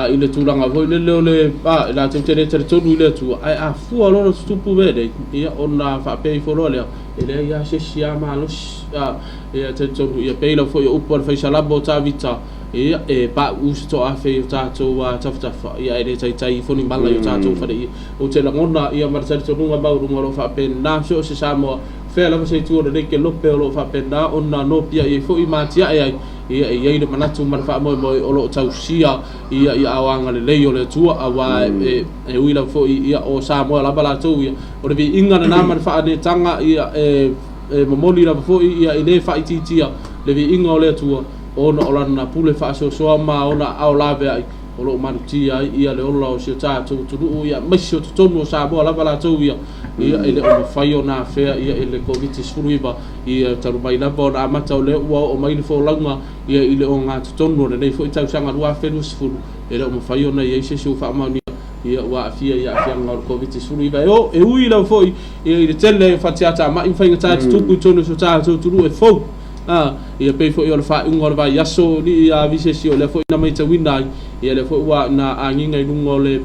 i le tulaga foi lele o le latou te le talitonu i le Atua, ae a fua loa ona tutupu mea nei, ia, ona faapea ifo loa lea, e leai lava se isi lava malosi. Ia, talitonu, ia, pei lava foi o upu a le faisalamo o Tavita, ia, e pauu se toaafe i o tatou tafatafa, ia, ae le taitai ifo ni mala i o tatou faleia. Ou te lagona, ia, ma le talitonuga maualuga o lo o faapena so o se Samoa, fea lava se itu o lenei kelope o lo o faapena ona nopiai ai foi ma atiae ai, ia, e i ai le manatu ma le faamoemoe o lo o tausia, ia, i aao agalelei o le Atua, aua e ui lava foi, ia, o Samoa lava latou, ia, o le viiga lena ma le faaneetaga, ia, e E momoli lava foi ia e le faaitiitia le viiga o le Atua ona o lana pule faasoasoa ma ona aao laveai o lo o malutia ai ia le ola o si o tatou atunuu ia aemaise o totonu o Samoa lava latou ia ia e le o mafai ona afea ia i le Koviti-19 ia talu mai lava ona amata o lea ua oo mai le folauga ia i le ogatotonu o lenei foi tausaga 2020 e le o mafai ona i ai se isi ua faamaonia ia ua aafia i aafiaga o le Koviti-19. E o, e ui lava foi ia i le tele ai o fatiatama'i ma faigata e tutupu i totonu o si o tatou atunuu e fou, a, ia pei foi o le faaiuga o le vaiaso ni ia visesi o lea foi na matauina ai, ia lea foi ua na agiga i luga o le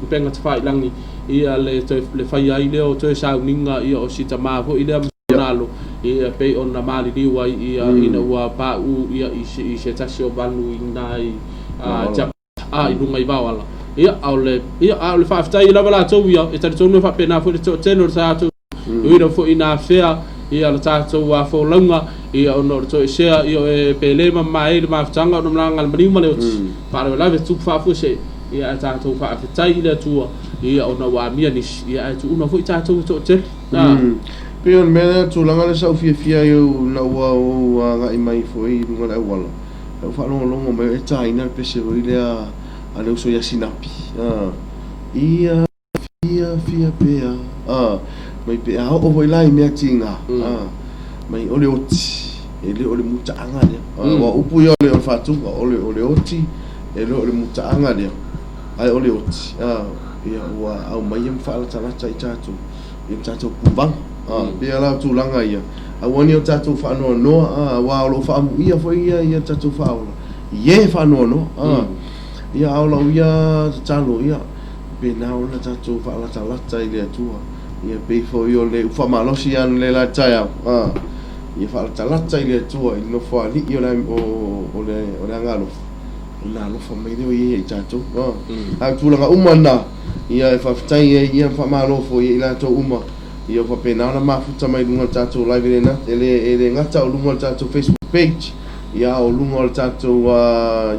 upega tafailagi ia le toe le faia ai lea o toe sauniga ia o si tama foi lea ma alo, ia pei ona maliliu ai ia ina ua pauu ia i se tasi o manu i nai a i luga i Vaoala. Ia, a o le, ia, a o le faafetai lava latou ia, e talitonu e faapena foi le toatele o le tatou, e ui lava foi ina afea ia le tatou folauga, ia ona o le toesea, ia e pele ma mamae ai le mafutaga ona malaga le maliu ma le oti, faalavelave tupu faafuasei, ia ae tatou faafetai i le Atua, ia ona ua amia nisi, ia ae tuuna foi tatou e toatele. Pei o le mea lea, tulaga lea sa ou fiafia ai ina ua ou agai mai foi i luga o le auala, Ua faalogologo mai e taina le pese foi lea a le uso ia Sinapi. Ia fiafia pea. Mai pe a oo foi la i mea tiga. Mai o le oti, e le o le mutaaga lea. Aua o upu ia o le faatuga, o le oti, e le o le mutaaga lea, ae o le oti. Ia ua aumaia ma faalatalata i tatou i le tatou kuvaga. E pei la o tulaga ia, aua ne i o tatou faanoanoa, aua o lo o faaamuia foi ia ia tatou faaola i e faanoanoa. Ia, a o lau ia tatalo, ia, pena ona tatou faalatalata i le Atua, ia pei foi o le faamalosi analeila i le taeao, ia faalatalata i le Atua i le nofoalii o le, o le, o le Agaalofa, ona alofa mai lea o ia ia i tatou. A o tulaga uma na, Ia, e faafetai ai, ia, faamalo foi ia i latou uma, ia, ua faapena ona mafuta mai luga o le tatou live, e le, e le, e le gata o luga o le tatou Facebook page, ia, a o luga o le tatou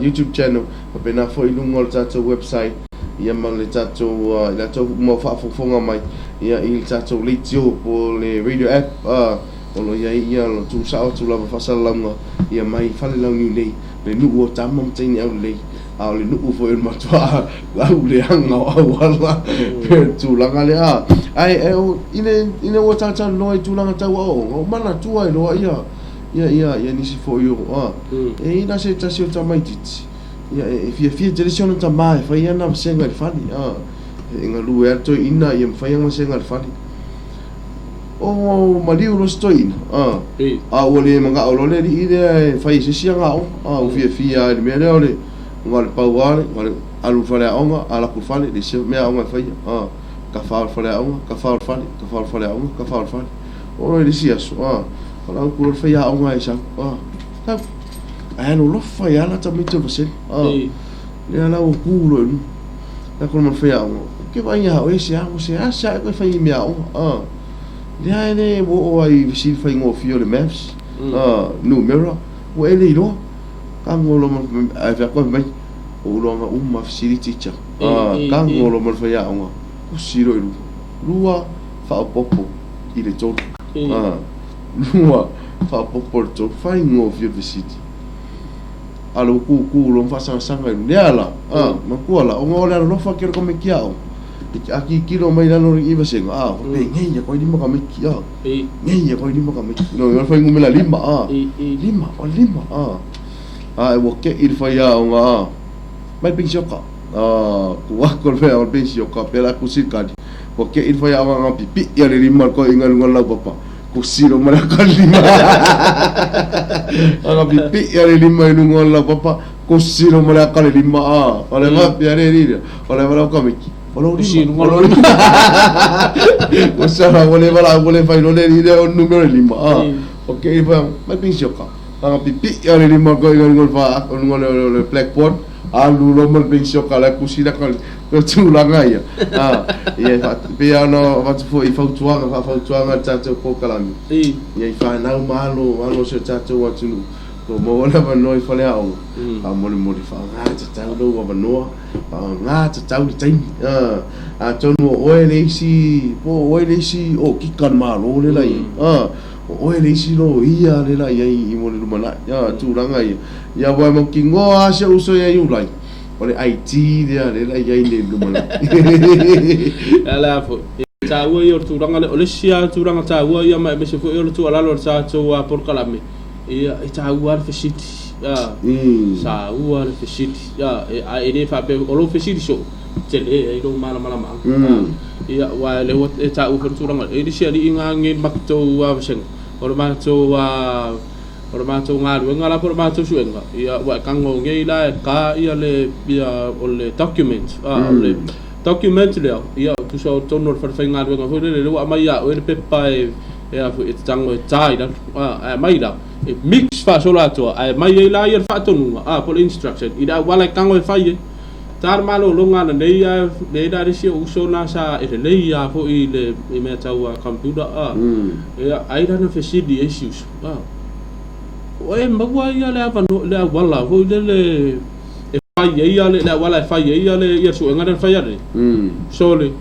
YouTube channel, faapena foi i luga o le tatou website, ia, ma le tatou, i latou uma o faafofoga mai, ia, i le tatou leitio po o le radio app, o lo o i ai, ia, o lo o tuusao atu lava faasalalauga, ia, mai Falelauniu nei, le nuu o tama ma teine aulelei. A o le nuu foi o le matua lau leaga o auala pe o le tulaga lea. Ae ina ua talatalanoa i tulaga tau aoaoga, ua manatua ai loa ia ia ia ia nisi foi o a e i ai la se tasi o tamaitiiti ia e fiafia tele si ona tama e fai ana vasega i le fale a e galue lava le toeaina ia ma fai ana vasega i le fale. O maliu loa si toeaina a a ua le manao loa le alii lea e fai e se isi ana aoga a ua fiafia lava i le mea lea o le na o le pau lava le na o le alu i le faleaoga alu atu i le fale leai se mea aoga e faia a tafa o le faleaoga tafa o le fale tafa o le faleaoga tafa o le fale oo loa i le isi aso a valaau atu loa le faiaoga e sau a sau ae alolofa ai lava la tamaiti o le vasega a lea la ua tu loa i luga lea kola ma le faiaoga ou te vaai ia oe se a ua seasea oe fai i mea aoga a lea e le ua oo ai i fesili faigofie o le maths a numera ua e le iloa tago loa ma ae fai atu mai o ou iloaga uma fesili teacher a tago loa ma le faiaoga tusi loa i luga lua faaopoopo i le tolu a lua faaopoopo i le tolu faigofie le fesili a le ua tutu loa ma faasagasaga i lea la a matua la ona o le alolofa tele tamaiti aoga. A kikilo mai lalo i vasega, a, pe ngei ia koe lima tamaiti, a. Ngei ia koe lima tamaiti. No, i fuainumera lima, a. Lima, o lima, a. A e ua ke'i le faiaoga, a. Mai le pensioka. A, ku aku le faiaoga le pensioka, pea la kusi le kadi. Ua ke'i le faiaoga nga pipi'i a le lima le koe inga luga o le laupapa. Kusi lo ma le aka lima. Aga pipi'i a le lima i luga o le laupapa. Kusi lo ma le aka le lima, a. O le faapea le alii lea. O le vala o tamaiti. O lou lima. O lou lima. Ua sala ua le valaau ua le fai loa le alii lea o le numera o le lima, a. O ke'i le faiaoga. Mai pensioka. Aga pipi'i a le lima le koe inga luga o le fa, luga o le blackboard. Alu loa ma le pensioka la e kusi le aka le tulaga ia. A, ia e pei lava ona avatu foi i fautuaga, faafautuaga i le tatou polokalame. Ia i fanau ma alo, alo o si o tatou atunuu, o lo o maua le avanoa i faleaoga, faamolemole faaaoga tatau lou avanoa, faaaoga tatau le taimi. A, atonu o oe le isi, po o oe le isi okika a le Malo lea la i ai. A, o oe le isi loia lea la i ai mo le lumanai. A, tulaga ia. Ia aua e mautinoa lava si ou uso ia Iulai, o le ID lea lea la i ai nei i le lumanai. E ala foi. E taua ia o le tulaga lea, o le isi lava tulaga taua ia ma aemaise foi o le tuualalo a le tatou polokalame, ia e taua lava le fesili. Taua le fesili. A e le faapea o lou fesili soo, tele ai lou malamalamaaga. Ia aua o lea ua e taua foi le tulaga lea, e i ai le isi alii na nei matou vasega, o le matou O le matou galuega la po o le matou suega, ia ua e tago nei la e ta ia le ia o le document, a o le document lea, ia tusa o totonu o le falefaigaluega foi lele, lea ua aumai ia oe le pepa e e a foi e te tago e ta i lalo, a ae aumai la e mix faasoloatoa ae aumai ai la ia le faatonuga, a po o le instruction i le auala e tago e fai ai. Ta le malologa ananei ae leai la le isi ou uso na sa e lelei lava foi i le i mea tau computer, a ia ai la na fesili ai si uso. O e maua ia le avanoa, le auala foi lele e fai ai ia le auala e fai ai ia le ia suega lea na fai ane. Sole.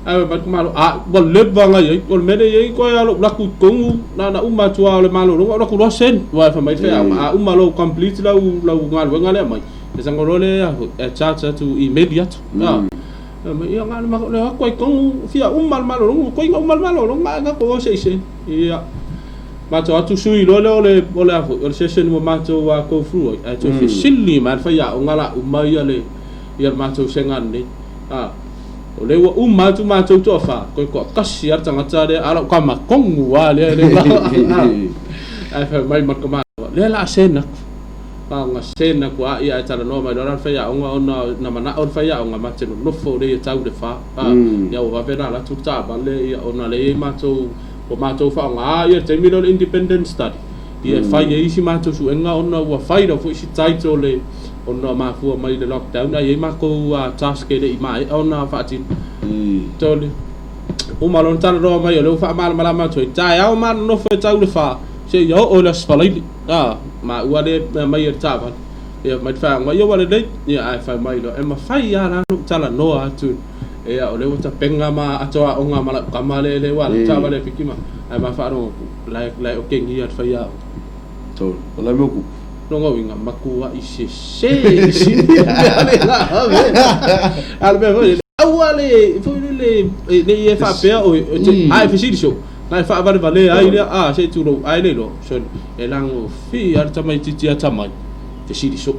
Ae mai ku malo, a ua leva na iai, o le mea lea e iai koe a lou laku i totonu, na ona uma atu lava o le malologa, o laku loa send, aua e fai mai le faiaoga, a uma loa ua complete lau lau galuega lea aumai, e tago loa lea e charge atu, email atu. Ia na ona o atu lava i totonu, fia uma le malologa, ua toe ina uma le malologa ae na atu loa se i send. Ia. Matou atu sui loa lea o le o le a foi o le session ua matou go through ai ae toe fesili mai le faiaoga la uma ia le ia le matou sega lenei a o lea ua uma atu matou toafa toe toatasi lava le tagata lea a lau tama tonu lava lea lea ae fai mai ma le tamaloa lea la a send atu a ona send atu a ia ae talanoa mai loa la le faiaoga ona na manao le faiaoga ma te nonofo lea ia tau le fa a ia ua vave ona alu atu le taavale ia ona lea e i ai matou Ua matou faaaoga ia le taimi lea o le independent study ia e fai ai isi matou suega ona ua fai lau foi si title le ona mafua mai le lockdown ae i ai matou task e le i maea ona faatino. Tole. Uma loa ona talanoa mai o lea ua faamalamalama atu ai, taeao ma nonofo e tau le fa seia oo i le Aso Faraile. A, maua lea mai e le taavale. Ia mai le faaiuga, ia ua lelei. Ia ae fai mai loa, e mafai lava la ona ou talanoa atu. Ia, o lea ua tapena ma ato aoga ma lau tama lea lea ua alu taavale e piki ma ae ma faalogo atu la e la e okegia le faiaoga. Tolu. O le mea o kupu. Lona uiga, matuai sese sili mea le la ave. A o le mea foi lele, aua le foi lele ne i e faapea oe e te a e fesili soo, na e faavalevalea ai lea a se i tulou ae le iloa, sorry, e lagofie lava le tamaitiiti atamai, fesili soo.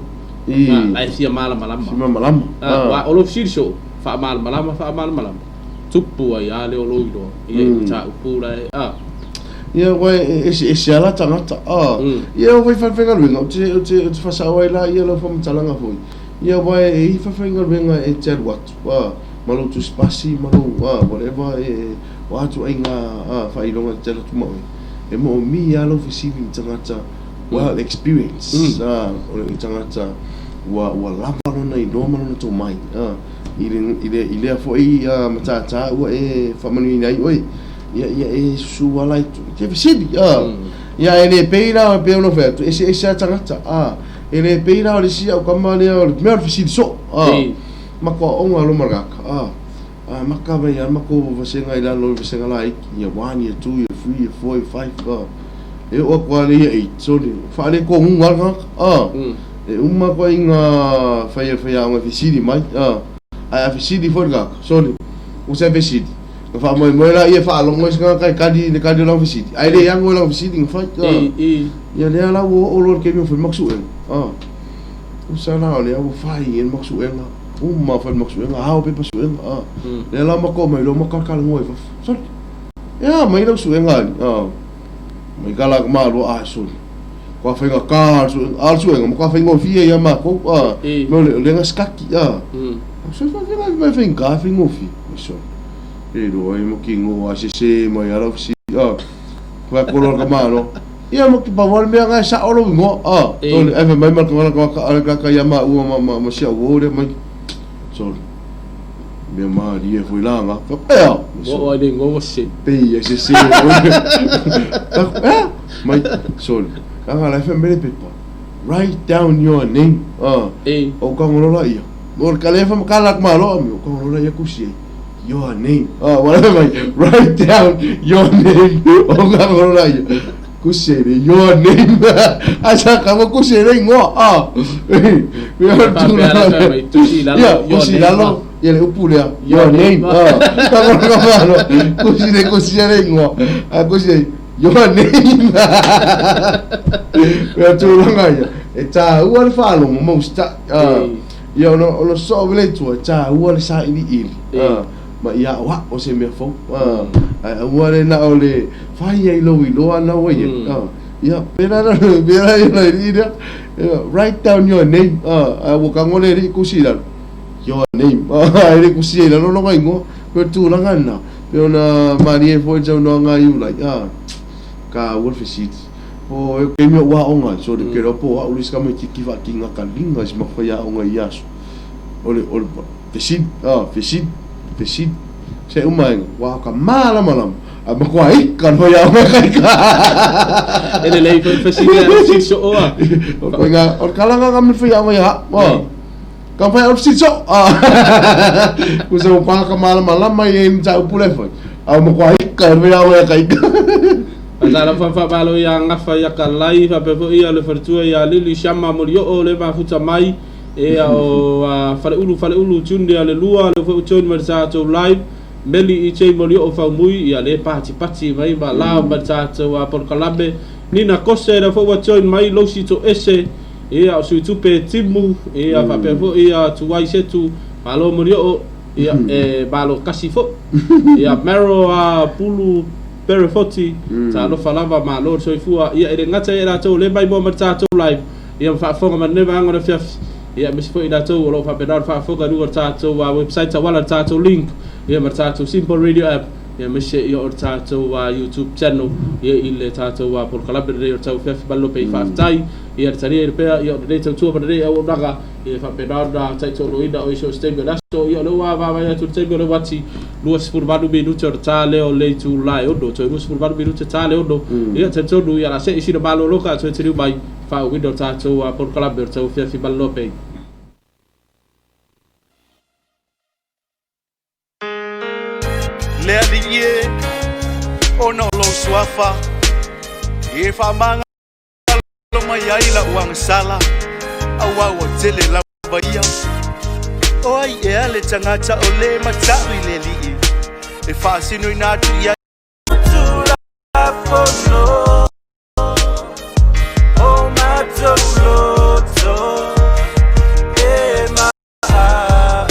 La e fia malamalama. Fia malamalama. Aua o lou fesili soo, faamalamalama, faamalamalama, tupu ai lava lea o lou iloa i le mataupu la e, a. Ia, aua e eseese lava la tagata, a. Ia, o faigaluega, ou te, ou te, ou te faasao ai la ia lau faamatalaga foi. Ia, aua e i ai faifaigaluega e te alu atu, a, ma lou tusipasi ma lou, a, whatever, e, o a ituaiga, a, faailoga e te alu atu ma oe. E moomia lava lau fesili i le tagata well experience, a, o le tagata ua, ua lava lona iloa ma lona tomai, a. I le, i le, i lea foi matata ua e faamanuiaina ai oe, ia, ia e susu ala i te fesili, a. Ia, e le pei la, pei ona fai atu, eseese lava tagata, a. E le pei la o le isi au tama lea, o le mea o le fesili soo, a. Matou aoga loa ma le kaka, a. A maka mai lava le matou vasega i lalo i le vasega laiti, year one, year two, year three, year four, year five, a. E oo atu lava i le year eight, sole, faaletonuga lava le tagata, a. E uma atu ai ina fai e le faiaoga e fesili mai, a. Ae a fesili foi le tagata, sole, Usa fesili. Na faamoemoe laia e faalogo ai se tagata e kali i le kali o lana fesili, ae le ago i lana fesili na fai. Ia lea la ua oo loa i le taimi ua fai le matou suega. Usa la o lea ua fai i ai le matou suega, uma fai le matou suega, ao pepa suega. Lea la matou omai loa matou talatalanoa i fafo. Sole, e a mai lau suega alii? Mai ka la malo a sole. Kua faigata le suega, a o le suega matua faigofie ia matou, a. Mea o le lea na sikaki, a. So faafegai mai faigata faigofie. Sole, e iloa ai mautinoa a sese mai lava lau fesili, a. Fai atu loa le tamaloa, ia ma te pau lava le mea na e sao lou igoa, a. Sole, ae fai mai ma le tagata ia maua ma si au uo lea mai. Sole. Mea malie foi la nga. Ea! Ua ai le igoa ua sese. Pei e sese. Ea! Mai, sole. Leaga la e fai mai le pepa. Write down your name. Ah. E. O ka ngolo la ia. Mo le kale fa makala ku malo ami. O ka ngolo la ia kusi ai. Your name. Ah, wala mai. Write down your name. O ka ngolo la ia. Kusi ai le your name. Asa ka mo kusi ai le ingoa. Ah. Ia Faapea la fai mai, tusi i lalo, Ia, your kusi i name, lalo. ah. Ia le upu lea, your name. Ah. Ka ngolo ka malo. Kusi le kusi ai le ingoa. Ah, kusi ai your name. Ia tulaga ia. E taua le faalogo ma usitai. Ah. Ia ona ona soo vele i tua, e taua le sailiili. Ah. Ma ia aoao se mea fou. Ah. Ae aua le na o le fai ai lou iloa na ua i ai. Ah. Ia, pēlā la, pēlā ia le alii lea. Ia, write down your name. Ah, ae ua tago le alii kusi i lalo. Your name. Ah, e le kusia i lalo lona igoa. Pei o le tulaga lena. Pei ona malie foi le saunoaga a Iulai. Ah, taua le fesili. O e taimi ou aoga ai, so le kela po o au le isi tamaititi faatigataliga i si matou faiaoga i ia aso. O le, o le fesili, ah, fesili, fesili. Se uma aiga, ua ka malamalama. A matua ika le faiaoga e kaika. E lelei foi le fesili a le fesili soo a. O le koiga, o le kalaga ka me le faiaoga ia au. Ah. Ka fai au le fesili soo. Ah. Kusa ua pā ka malamalama i ai mataupu lea e fai. A ua matua ika le faiaoga ia kaika. Tala faafamalo ia Gafa ia Kalai, faapea foi ia le faletua ia Lili Siama Molioo le mafuta mai ia o Faleulu Faleulu Junior le lua le foi join mai le tatou live Meli EJ Molioo Faumui ia le patipati mai ma la ma le tatou polokalame Nina Kose le foi ua join mai Losi Toese ia o Sui Tupe Timu ia faapea foi ia Tuai Setu Malo Molioo ia e malo kasi foi ia Mero Pulu Perefoti, talofa lava, malo le soifua, ia e le gata ia i latou o lea maimoa mai le tatou live, ia ma faafofoga mai lenei vaega o le afiafi, ia aemaise foi i latou o lo o faapena ona faafofoga i luga o le tatou website auala le tatou link, ia ma le tatou Simple Radio App, ia aemaise ia o le tatou YouTube channel, ia i le tatou polokalame lenei o le tauafiafi malolo pei faafetai, ia le talia pea ia o lenei tautua ma lenei auaunaga, ia faapena ona taitoaluaina o i so o se taimi o le aso, ia o lea ua vaavaai atu i le taimi o le uati, 28 minute o le ta lea o le itula e 6, toe 28 minute ta le 6. Ia, talitonu, ia, o le a see i sina malologa a toe taliu mai, faaauauina o le tatou polokalame o le tauafiafi malolo pei. Le Alii e, ona o lou suafa, e faamagalo mai ai la'u agasala, auā ua tele lava ia. O ai ea le tagata o lē mata'u i le Alii, e faasinoina atu i ai Tulafono o matou loto e ma'a,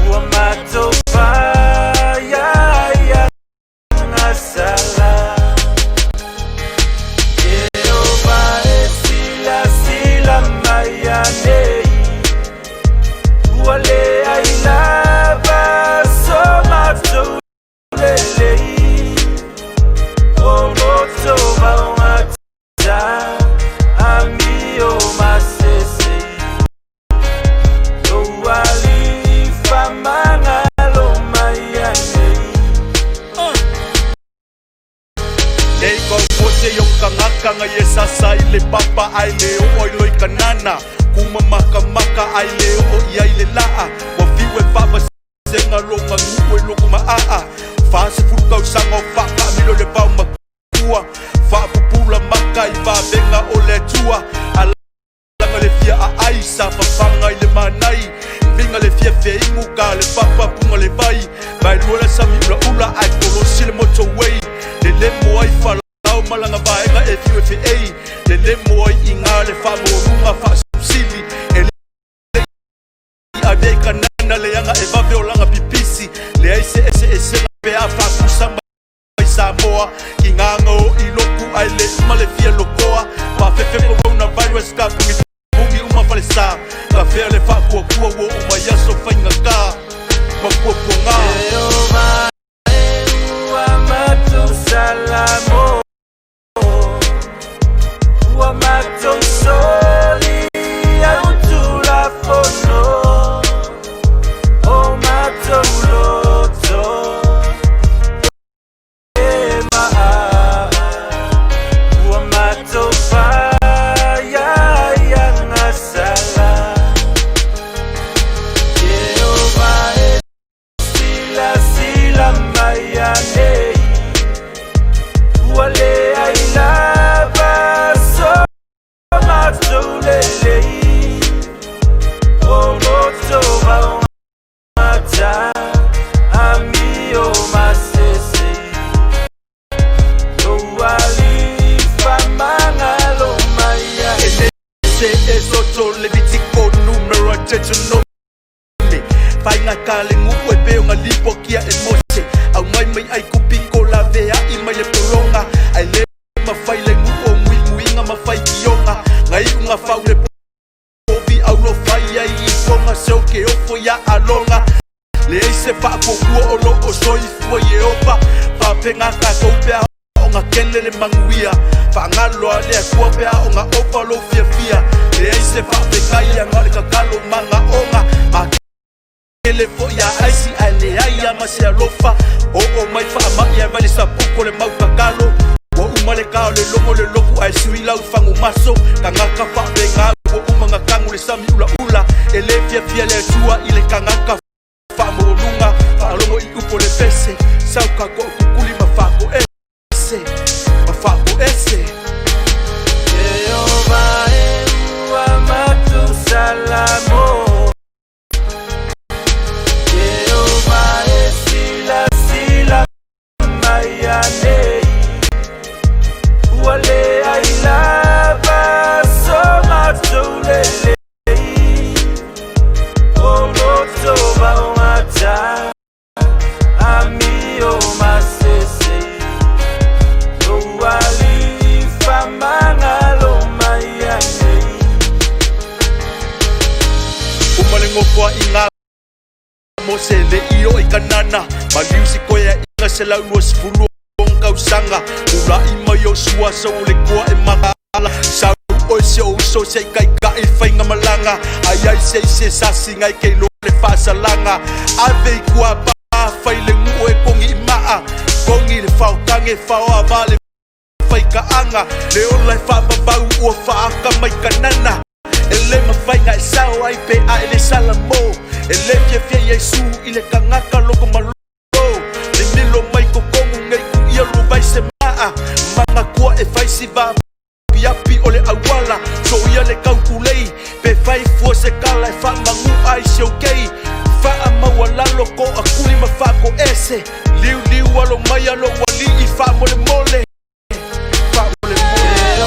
ua matou fai ai agasala. Ieova e silasila mai anei, ua leai lava so matou lelei, o loto vaogata amio masese. Lou Alii faamagalo mai anei. Nei kau pose yo kangaka nga ye sasa i le papa ai le o i loi kanana kuma maka maka ai le o i ai le laa wa fiu e fava senga longa ngu e loko ma aa fa se fulu kau sanga o fa ka milo le pau makua fa pupula maka i va venga o le tua alaga le fia a ai sa fafanga i le manai vinga le fia feingu ka le papa punga le vai. na leaga e vave o laga pipisi leai se eseesega pe a faakusa mai Samoa ki gaga o i loku ae le uma le fia lokoa faafefe coronavirus ka pugipugi uma falesā ka fea le faakuakua ua oo mai aso faigatā ma puapuagā. Se Esoto Levitiko Numero Deuteronomy Faigata le gu'u e pei ona lipotia e Mose aumai mai Aikupiko lavea'i mai le pologa ae lē mafai le gu'u o muimuiga ma faitioga gaiuga fau le povi aulofai ai i foga se o ke ofo iā aloga leai se faapuapua o loo soifua Ieova faapega tatou pe a ona kele le manuia faagalo a le Atua pe a ona ofa lou fiafia leai se faafetai aga o le tatalo magaoga makele fo'i a aisi ae leai a ma se alofa oo mai faama'i ae vai le sapuko le mau tatalo ua uma le kā o le logo le loku ae sui lau fagumaso tagata faapega ua uma na tagu le sami ulaula e lē fiafia le Atua i le tagata faamaualuga faalogo i upu o le pese sau kako'okukuli ma faako'ese ma faako'ese. Uma le gofoaʻiga Mose le i oo i Kanana maliu se koeaʻiga 126 tausaga ulaʻi mai Iosua sau o le koa e makaala sau oe se o uso se i kaikaʻi faiga malaga ai ai se i se sasi gai ke iloa le faasalaga ave i kuapā fai le guʻu e kogi i maa kogi le faotage faoavā le faikaaga le ola e faavavau ua faaka mai Kanana e lē mafai na e sao ai pe a e le salamo e lē fiafia Iesu i le tagata loko malō mimilo mai totonu nei kuʻia lo vai se maa manatua e fai si vaapiapi o le auala soia le kaukulei pe fai fua se kala e faamaguʻa ai se okei faamaualalo toʻakuli ma faakoʻese liuliu alo mai alo ualiʻi faamolemole faamolemole.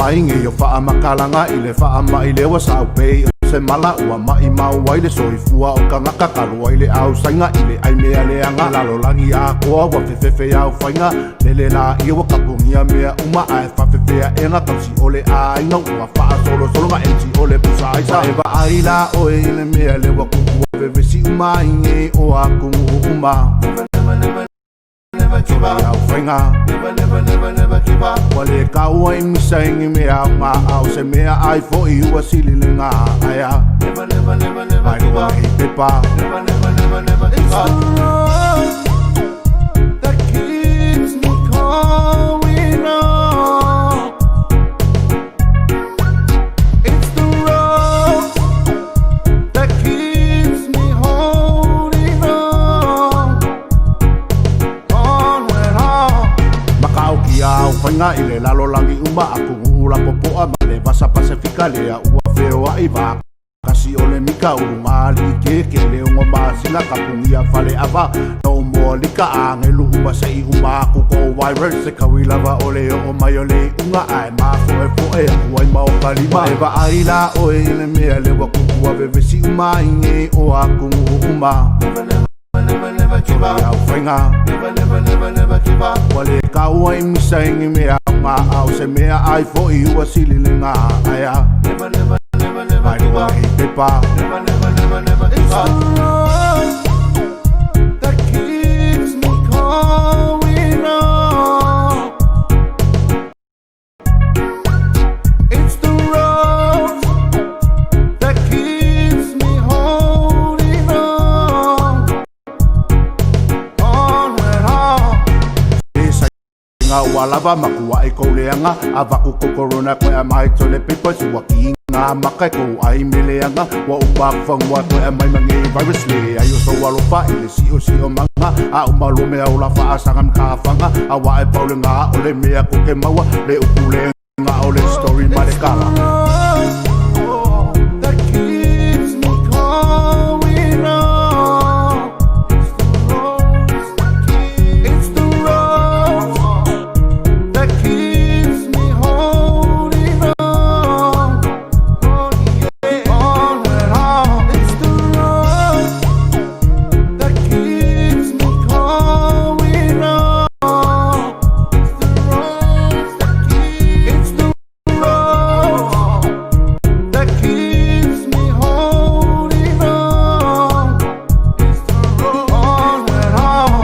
mai nei o faamatalaga i le faamai lea ua sau pei o se mala ua maʻimau ai le soifua o tagata talu ai le ausaiga i le ai mea leaga lalolagi atoa ua fefefe aofaiga lele laia ua kapugia mea uma ae faafefeaʻega tausi o le aiga ua faasolosolo ga eti o le pusa aisa e vaai la oe i le mea lea ua tupu ua vevesi uma ai nei o atunuu uma. Never give up. Au whainga. Never, never, never, never give up. Ua le kaua i misa i ni mea o ngā ao se mea ai fo'i ua sili le ngā aia. Never, never, never, never give up. Ai pepa. Never, never, never, never give up. It's the road that keeps me going on. It's the road that keeps me holding on. On and on. Makaoki au whainga i le lalolagi uma atunuu lapopoa ma le vasa Pasefika lea ua feoai vaakasi o le mika uluga alii keke le ogo masina kapugia faleava no moa lika agelu uma seʻi uma aku ko virus se kaui lava o le oo mai o le iʻuga ae mafoefoe aku ai ma o ka lima e vaai la oe i le mea lea ua tupu ua vevesi uma ai nei o atunuu uma. Au whainga. Never, never, never, never give up. Ua le kaua i misa i ni mea o ngā ao se mea ai fo'i ua sili le ngā aia. Never, never, never, never give up. Ai pepa. Never, never, never, never give up. It's the road that keeps me going on. It's the road that keeps me holding on. On and on. E sa ngā ua lava makua e kou leanga a vaku ko corona koe a mai tole paper sua ki ngā maka e kou ai me leanga ua uma fangua koe a mai mange virus le ai o so alofa i le sio sio manga a uma lo mea o la faasaga ma ka fanga a wa e pau le ngā o le mea ko ke maua le upu le ngā o le story ma le kala. That keeps me going on. It's the road that keeps me holding on. On and on. It's the road that keeps me going on. It's the road that keeps me holding on. It's the road on and on.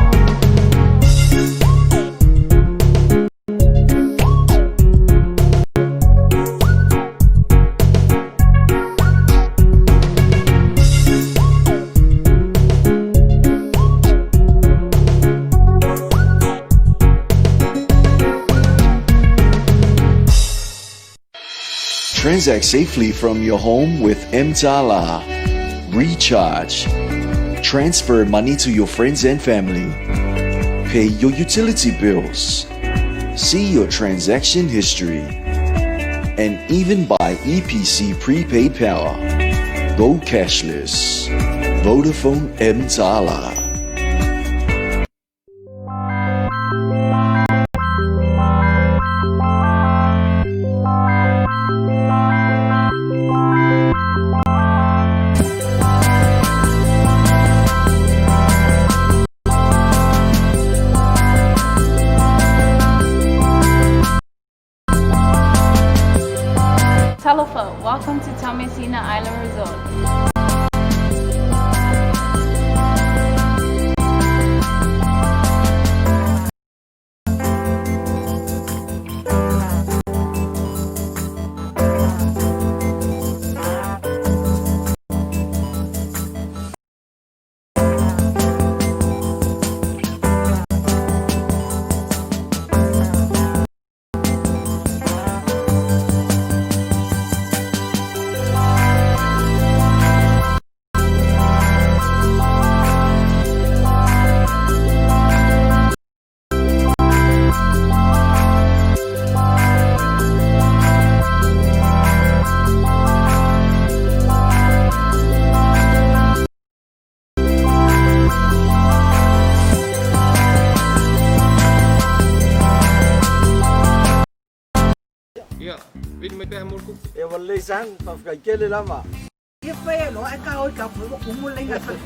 Transact safely from your home with Mtala. Recharge. Transfer money to your friends and family. Pay your utility bills. See your transaction history. And even buy EPC prepaid power. Go cashless. Vodafone Mtala. Talofa, welcome to Taumeasina Island Resort. lelei san, faafetai tele lava. Ia fai loa e ka oi ka pui mo kumu le inga fale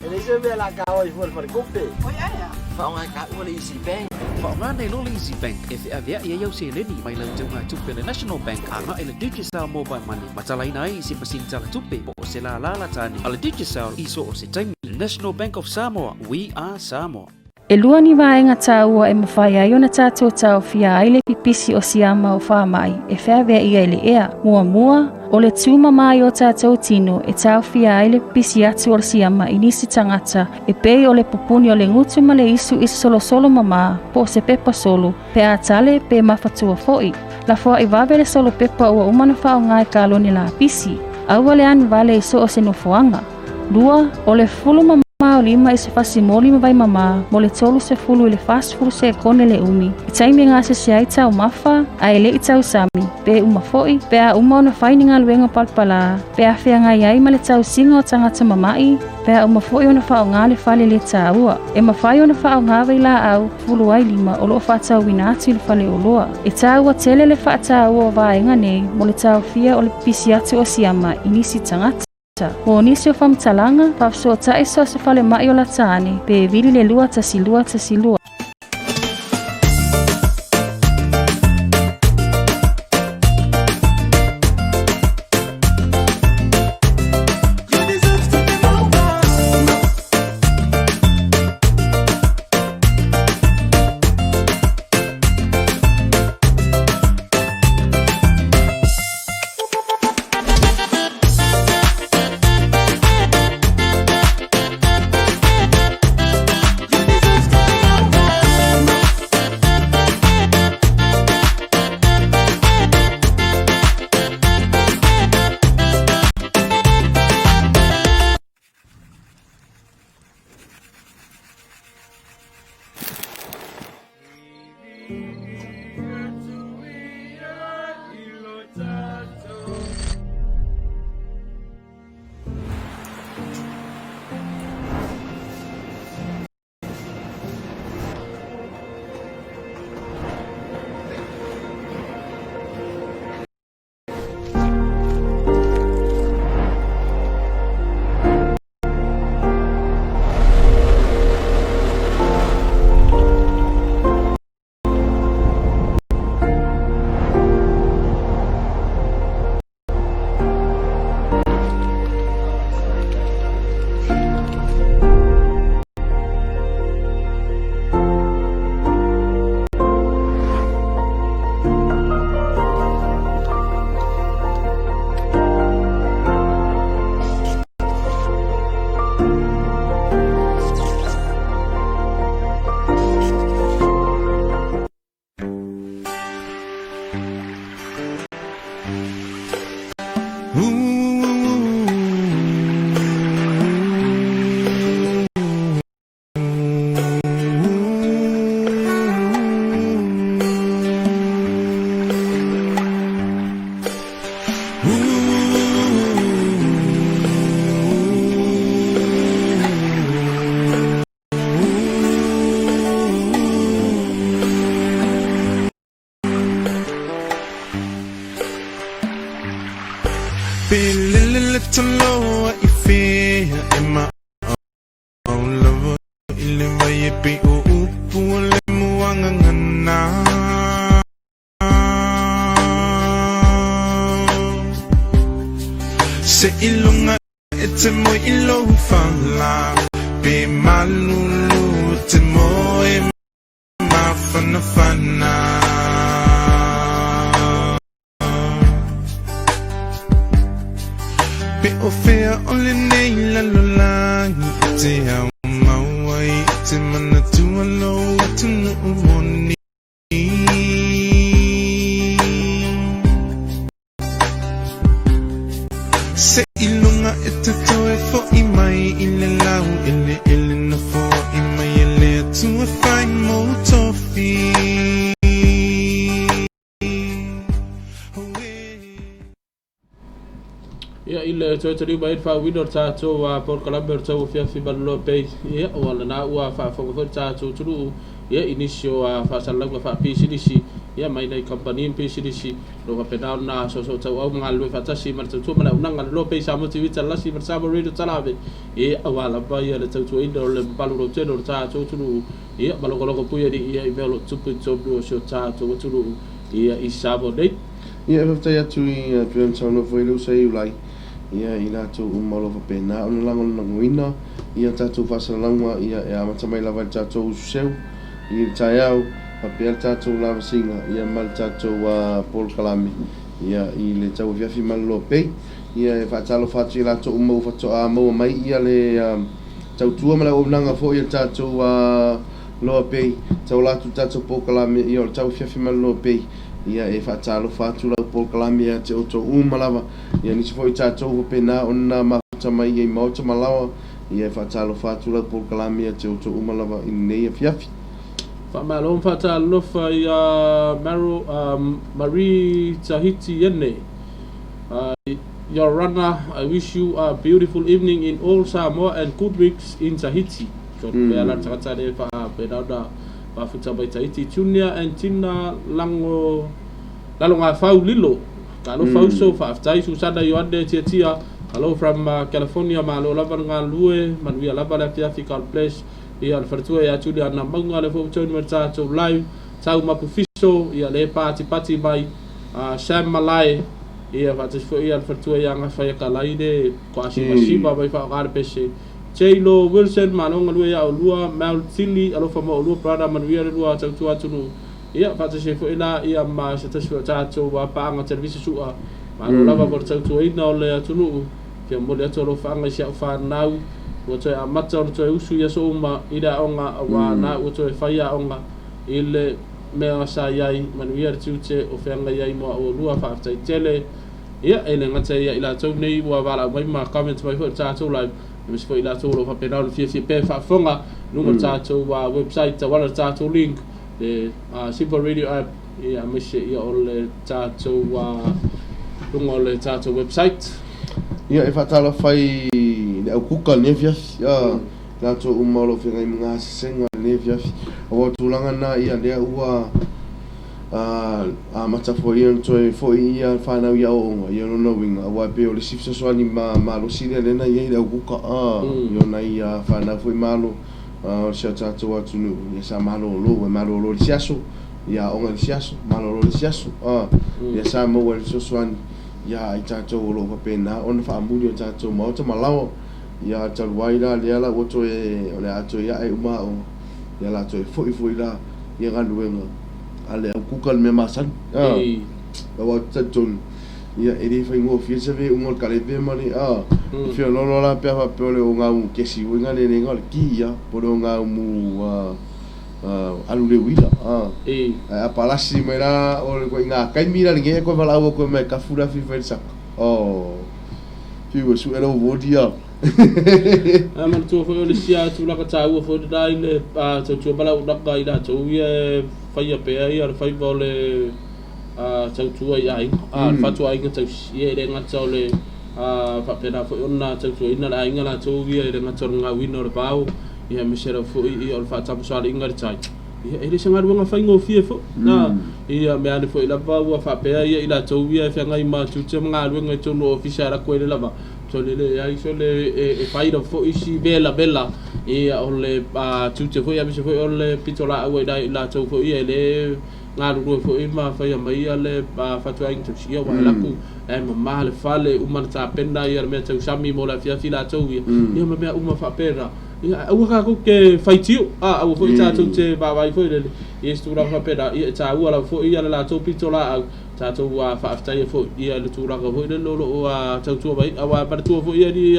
E leai se mea la ka oi fua le falekupe. Oi ai a. Faaaoga e taua le Easy Bank. Faaaoga nei loa le Easy Bank e feaveai ai au seleni mai lau teugatupe a le National Bank agai i le Digicel Mobile Money ma talaina ai i se masini talatupe po o se lālā latane a le Digicel i so o se taimi. National Bank of Samoa, we are Samoa. E lua ni vaega taua e mafai ai ona tatou taofia ai le pipisi o siama o faamai e feaveaia i le ea. Muamua, o le tumama i o tatou tino e taofia ai le pipisi atu o le siama i nisi tagata e pei o le pupuni o le gutu ma le isu i se solosolo mamā po o se pepa solo pe a tale pe mafatua foi. Lafoai vave le solo pepa ua uma ona faaaoga i kalone lapisi. Aua le anu vale i so o se nofoaga. Lua, o le fulu mamā o lima i se fasimoli ma vai mamā mo le 30 i le 40 sekone le umi i taimi e gasese ai taumafa ae le i tausami pe uma foi pe a uma ona fai ni galuega palapalā pe a feagai ai ma le tausiga o tagata mama'i pe a uma foi ona faaaoga le fale lē tāua. E mafai ona faaaoga vailaau fulu ai lima o loo faatauina atu i le faleoloa. E tāua tele le faataua o vaega nei mo le taofia o le pipisi atu o siama i nisi tagata. Mo nisi o faamatalaga, faafesootai so o se falemai o lata ane pe vili le 2 1 2 1 2. You deserve to be my one. You deserve to be my one. Pelele taloa i fea e ma au lava i le vai e pe o upu o le muagagana. Se iloga e te moe i lou fala pe malulu te moe mafanafana. Pe o fea o lenei lalolagi e te au mau ai i te manatua lou atunuu moni. Se iloga e te toe fo'i mai i le laueleele na foai mai e le Atua e fai mou tofi. Ia i le toe taliu mai le faauiina o le tatou polokalame o le tauafiafi maloloa pei ia ua lena ua faafofoga foi le tatou atunuu ia i nisi o faasalalauga faapisinisi. ia mai nai kamupani ma pisinisi o lo o faapena ona soosootauau ma galulue faatasi ma le tautua ma le auaunaga a le Loa Pei Samoa TV Talasi ma le Samoa Radio Talave ia aua lava ia le tautuaina o le mamalu lautele o le tatou atunuu ia ma logologo pui alii ia i mea o lo o tupu i totonu o si o tatou atunuu ia i Samoa nei. Ia e faafetai atu i pei ona saunoa foi le uso ia Iulai ia i latou uma o lo o faapena ona lagolagoina ia tatou faasalalauga ia e amata mai lava i le tatou usu seu i le taeao faapea le tatou lavasiga ia ma le tatou polokalame ia i le tauafiafi ma le loa pei. Ia e faatalofa atu i latou uma ua faatoa maua mai ia le tautua ma le auaunaga foi a le tatou loa pei tauala atu i le tatou polokalame ia o le tauafiafi ma le loa pei. Ia e faatalofa atu lau polokalame ia te outou uma lava ia nisi foi o tatou faapena ona mafuta mai ia i maota ma laoa ia e faatalofa atu lau polokalame ia te outou uma lava i lenei afiafi. Faamalo ma faatalofa ia Maro, Marie Tahiti Ene. Yorana, I wish you a beautiful evening in all Samoa and good weeks in Tahiti. So, pea la tagata le faapena ona mafuta mai Tahiti. Junior and Tina Lango, Lalogafau Lilo. Talofa uso, faafetai Susana Ioane Tiatia. Hello from California, malo lava le galulue, manuia lava le afiafi, God bless. Ia le faletua ia Julia na maunga le fo join mai tatou live. Tau mapu fiso, ia le pati pati mai Sam Malae, ia faatasi foi ia le faletua ia Gafa ia Kalai le koasimasiva mai faaaoga le pese. J-Lo Wilson, malo galue ia olua, Mel Tili, alofa mo olua, brother manuia le lua tautua atunuu. Ia faatasi ai foi la ia ma se tasi foi o tatou paaga televisa sua, malo lava mo le tautuaina o le atunuu. Fia momoli atu alofaaga i si au fanau, ua toe amata ona toe usu i aso uma i le aoga, auā na ua toe fai aoga i le mea sa i ai, manuia le tiute o feagai ai mo au olua, faafetai tele. Ia, e le gata ia i latou nei ua valaau mai ma comment mai foi i le tatou live, aemaise foi i latou o lo o faapena ona fiafia pea e faafofoga i luga o le tatou website tauala i le tatou link, le Simple Radio App, ia, aemaise ia o le tatou luga o le tatou website. Ia, e faatalofa i le au kuka i lenei afiafi, latou uma o lo o feagai ma gasesega i lenei afiafi. Aua o tulaga na, ia, lea ua amata foi ona toe foi ia fanau i aoaoga, ia lona uiga, aua e pei o le isi fesoasoani malosi lea lea na i ai le au kuka, i ona ia fanau foi ma alo o si o tatou atunuu, ia sa malolo, ua malolo i le isi aso, ia aoga i le isi aso, malolo i le isi aso, ia sa maua ai le fesoasoani ia i tatou o lo o faapena ona faamuli o tatou maota ma laoa. Ia talu ai la lea la ua toe o le a toe ae uma aoga, ia la toe foi foi la ia galuega a le au kuka le mea masani. Aua ou te talitonu, ia e le faigofie le saveuga o le kaleve ma le e feoloolo la pe a faapea o le ogaumu kesi foi nga le lega o le ki ia, po o le ogaumu alu le uila. Ae a palasi mai la o le ituaiga taimi la lenei e koe valaau atu ai mai e kafu le afi e fai le saka. Oh. Fiu e sue lau voli ia. Ae manatua foi o le isi lava tulaga taua foi lena i le tautua valaaunaga i latou ia e faia pea ia le faiva o le tautua i aiga, le fatuaiga tausi. Ia e le gata o le faapena foi ona tautuaina le aiga latou ia e le gata o le gauina o le vao, ia aemaise lava foi ia o le faatamasoaliiga i le tai. Ia, e le se galuega faigofie foi. Na, ia mea ane foi lava ua faapea ia i latou ia e feagai ma tiute ma galuega i totonu o ofisa e alu atu ai le lava. Sole leai, sole e fai lava foi si velavela ia o le tiute foi aemaise foi o le pitolaau a i latou foi ia e le galulue foi ma faia mai ia le fatuaiga tausi. Ia ua alu atu e mama le fale, uma ona tapena ia le mea tausami mo le afiafi latou ia, ia ma mea uma faapena. Ia, aua tatou te faitio, a, aua foi tatou te vaavaai foi lele i isi tulaga faapena. Ia, e taua lava foi ia le latou pitolaau, tatou faafetaia foi ia le tulaga foi lele o lo o tautua mai. Aua e manatua foi ia ni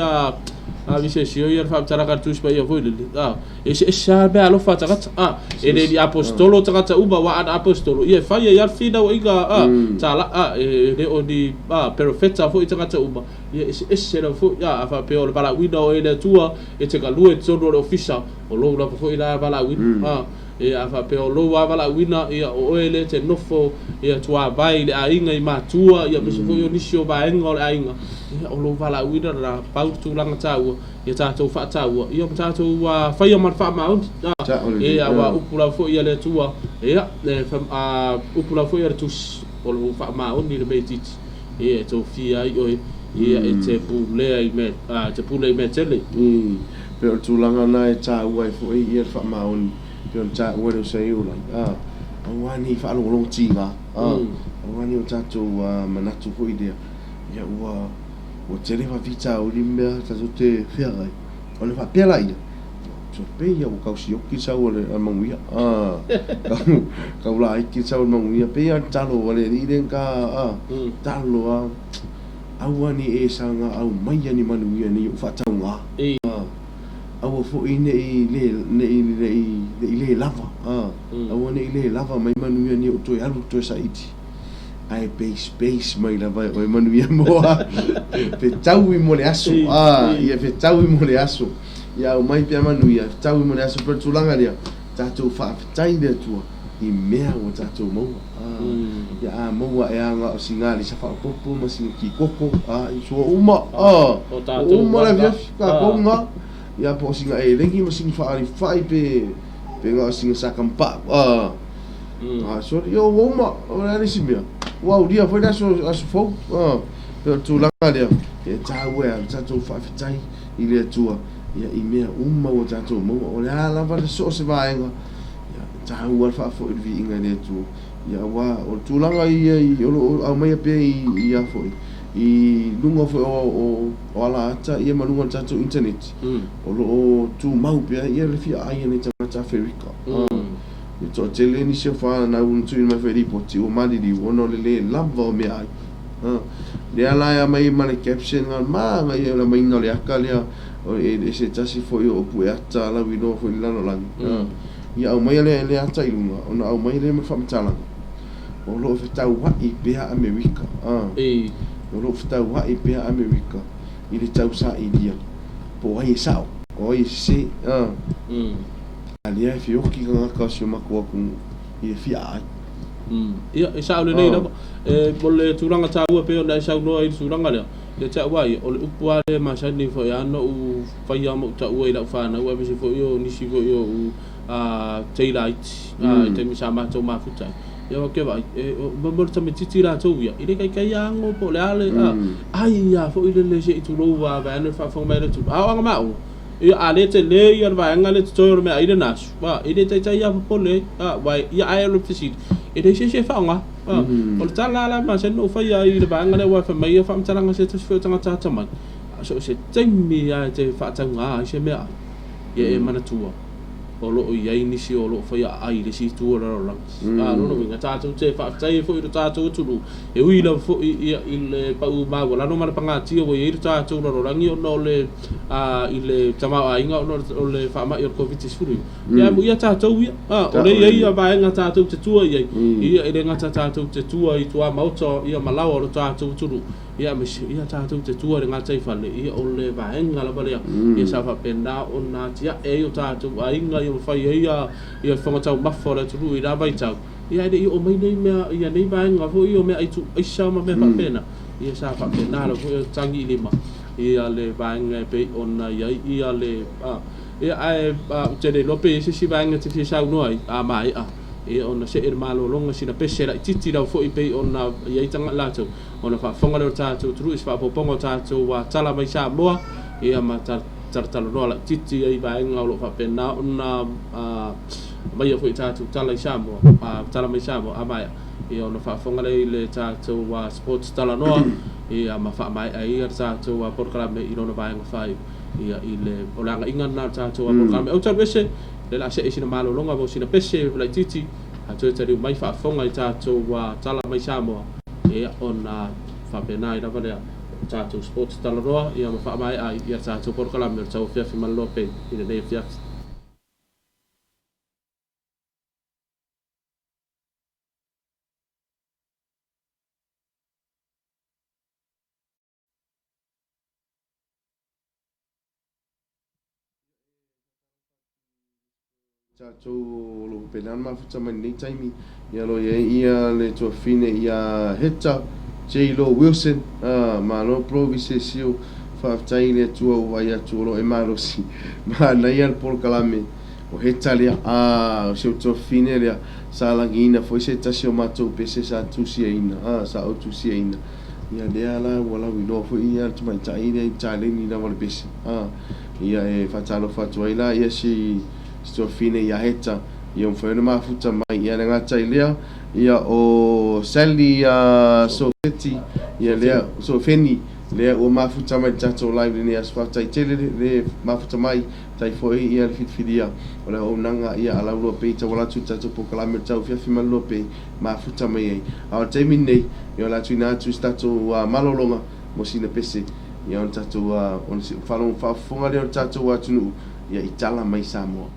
visesio ia le faamatalaga a le Tusi Paia foi lele, a, e eseese lava meaalofa a tagata, a, e le ni aposetolo tagata uma, aua ana aposetolo, ia e fai ai lava le finauaiga, a, tala, a, e le o ni perofeta foi tagata uma. Ia eseese lava foi, a faapea o le valaauina o oe e le Atua e te galue i totonu o le ofisa, o lou lava foi la valaauina. Ia, a faapea o lou lava valaauina, ia, o oe lea e te nofo, ia, tuavae i le aiga, i matua, ia, aemaise foi o nisi o vaega o le aiga, ia, o lou valaauina lena, pau le tulaga taua, ia tatou faataua, ia ma tatou faia ma le faamaoni. Ia, aua upu lava foi a le Atua, ia, e, upu lava foi a le Tusi, o lou faamaoni le mea itiiti. Ia e tofia ai oe, ia e te pulea i mea, e te pule i mea tele. I, pei o le tulaga lena e taua ai foi ia le faamaoni, pei ona taua e le Usaiulai, a, aua ne i faalogologo tiga, a, aua ne i o tatou manatu foi lea, ia ua, ua tele faafitauli ma mea tatou te feagai, ona faapea laia, So pei ia ua tau sioki le sau o le manuia a tau laiti le sau o le manuia pei a talo a le alii lea ka a talo a aua ne i e saga aumaia ni manuia nei ou faatauga a aua foi ne i le ne i ne i ne i le lava a aua ne i le lava mai manuia nei ou toe alu toe saili ae peispeis mai lava e oe manuia moa fetaui mo le aso a ia fetaui mo le aso. Ia aumai pea manuia, fetaui mo le aso pei o le tulaga lea, tatou faafetai i le Atua i mea ua tatou maua. Ia a maua ea na o sina alisa faaopoopo ma sina kikoko, a i sua uma, a ua uma le afiafi, tatou na, ia po o sina elegi ma sina faalifai pe pe na o sina saka ma pau, a a sorry, ia ua uma, o le a le isi mea, ua aulia foi le aso aso fou, a pei o le tulaga lea, e taua e a tatou faafetai i le Atua ia i mea uma ua tatou maua. O le a lava le so o se vaega, ia, e taua le faafoi o le viiga i le Atua. Ia, aua o le tulaga ia i, o lo o aumaia pea i, i a foi, i luga foi o, o, o alaata ia ma luga o le tatou internet, o lo o tumau pea ia le fia ai a nai tagata Aferika. E toatele nisi o fanau na tuuina mai foi i lipoti ua maliliu ona o le le lava o meaai. Lea la e aumai ma le caption na manaia o le aumaiga o le aka lea e se tasi foi o pueata lauiloa foi i le lalolagi. Ia aumaia le, le ata i luga ona aumai lea ma le faamatalaga o lo o fetauai pea Amerika. O lo o fetauai pea Amerika i le tausailia po o ai e sao, o ai e sese. A lea e feoki tagata o si o matou atunuu i le fia ai. Ia, e sao lelei lava. E, o le tulaga taua pei ona e saunoa i le tulaga lea, ia te au lava ia, o le upu lava lea e masani foi lava ona ou faia ma ou taua i lau fanau aemaise foi o nisi foi o ou teila iti i taimi sa matou mafuta ai. Ia ou te vaai, e, o, mo le tamaitiiti latou ia, e le taitai ago po o le a le, ai lava foi lele se i tulou lava vaeane le faafofoga mai a le atunuu. A o aga maoga, Ia, a le tele ia le vaega lea totoe o le meaai lena aso, a, e le taitai lava popole ai, a, aua e, ia, ae o le fesili, e leai se isi e faaaoga. A, o le tala lava la e masani ona ou faia ai i le vaega lea aua e fai mai ia faamatalaga a se tasi foi o tagata atamai, so o se taimi lava e te faatauga ai se meaai, ia e manatua, o lo o i ai nisi o lo o faia aai i le isi itu o le lalolagi. A, lona uiga, tatou te faafetai ai foi i lo tatou atunuu, e ui lava foi ia i le pau maualalo ma le pagatia ua i ai lo tatou lalolagi ona o le, a, i le tamaoaiga ona o le faamai o le Koviti-19. Ia, ae muia tatou ia, a, o lea e i ai ia vaega tatou te tua i ai, ia, e le gata tatou te tua i tuamaota ia ma laoa o lo tatou atunuu, Ia aemaise, ia tatou te tua i le gataifale, ia o le vaega lava lea, ia sa faapena ona atiae ai o tatou aiga, ia mafai ai ia ia fofoga taumafa o le atunuu i la vaitau, ia ae le i oo mai nei mea, ia nei vaega foi o meaai tuuaisa ma mea faapena, ia sa faapena lava foi ona tagi i lima ia le vaega e pei ona i ai ia le, ia ae ou te le iloa pe i ai se isi vaega e te fia saunoa ai, a maea, ia ona see le malologa sina pese laitiiti lava foi pei ona i ai tagata latou. Ona faafofoga lea o le tatou atunuu i se faaopoopoga o tatou tala mai Samoa, ia ma talatalanoa laitiiti ai vaega o lo o faapena ona aumaia foi i tatou tala i Samoa, tala mai Samoa, a maea, ia ona faafofoga lea i le tatou sports talanoa, ia ma faamaea ai le tatou polokalame i lona vaega faaiu, ia i le, o le agaiga lena o le tatou polokalame. Ou te alu ese, lea o le a see i sina malologa mo sina pese laitiiti, a toe taliu mai faafofoga i tatou tala mai Samoa. Ia ona faapena ai lava lea o tatou sports talanoa ia ma faamaea ai ia tatou polokalame o le tauafiafi maloloa pei i lenei afiafi. Tatou o lo o faapena ona mafuta mai lenei taimi, ia o lo o i ai ia le tuafafine ia Hector J-Lo Wilson, malo bro Visesio, faafetai i le Atua ua vaai atu o lo o e malosi, manaia le polokalame o Hector lea, o si ou tuafafine lea sa lagiina foi se tasi o matou pese sa tusiaina, sa ou tusiaina, ia lea la ua lauiloa foi ia le tamaitai lea i le taleni lava o le pese, ia e faatalofa atu ai la ia si si tuafafine ia Heta, ia mafai ona mafuta mai. Ia le gata i lea, ia o Sally ia Sofeti, ia lea Sofeni, lea ua mafuta mai le tatou live lenei aso. Faafetai tele le, le mafuta mai, tai foi ia le filifilia o le auaunaga ia a Lauloa Pei tauala atu i le tatou polokalame o le tauafiafi ma le lua pei mafuta mai ai. A o le taimi lenei, ia o le a tuuina atu i se tatou malologa mo sina pese, ia ona tatou ona faafofoga lea o le tatou atunuu ia i tala mai Samoa.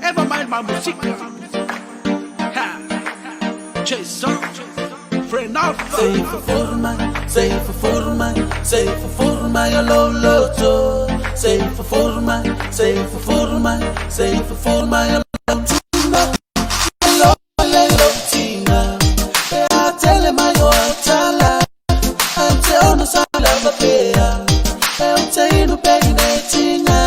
Eva mai ma musika. Ha. Jason. Friend Alpha. Safe forma, safe forma, ya lo lo to. Safe forma, safe forma, safe forma, ya lo tina. Lo lo tina. Pe tele mai o tala. Ante ono sa lava pea. E o te inu pe ne tinga.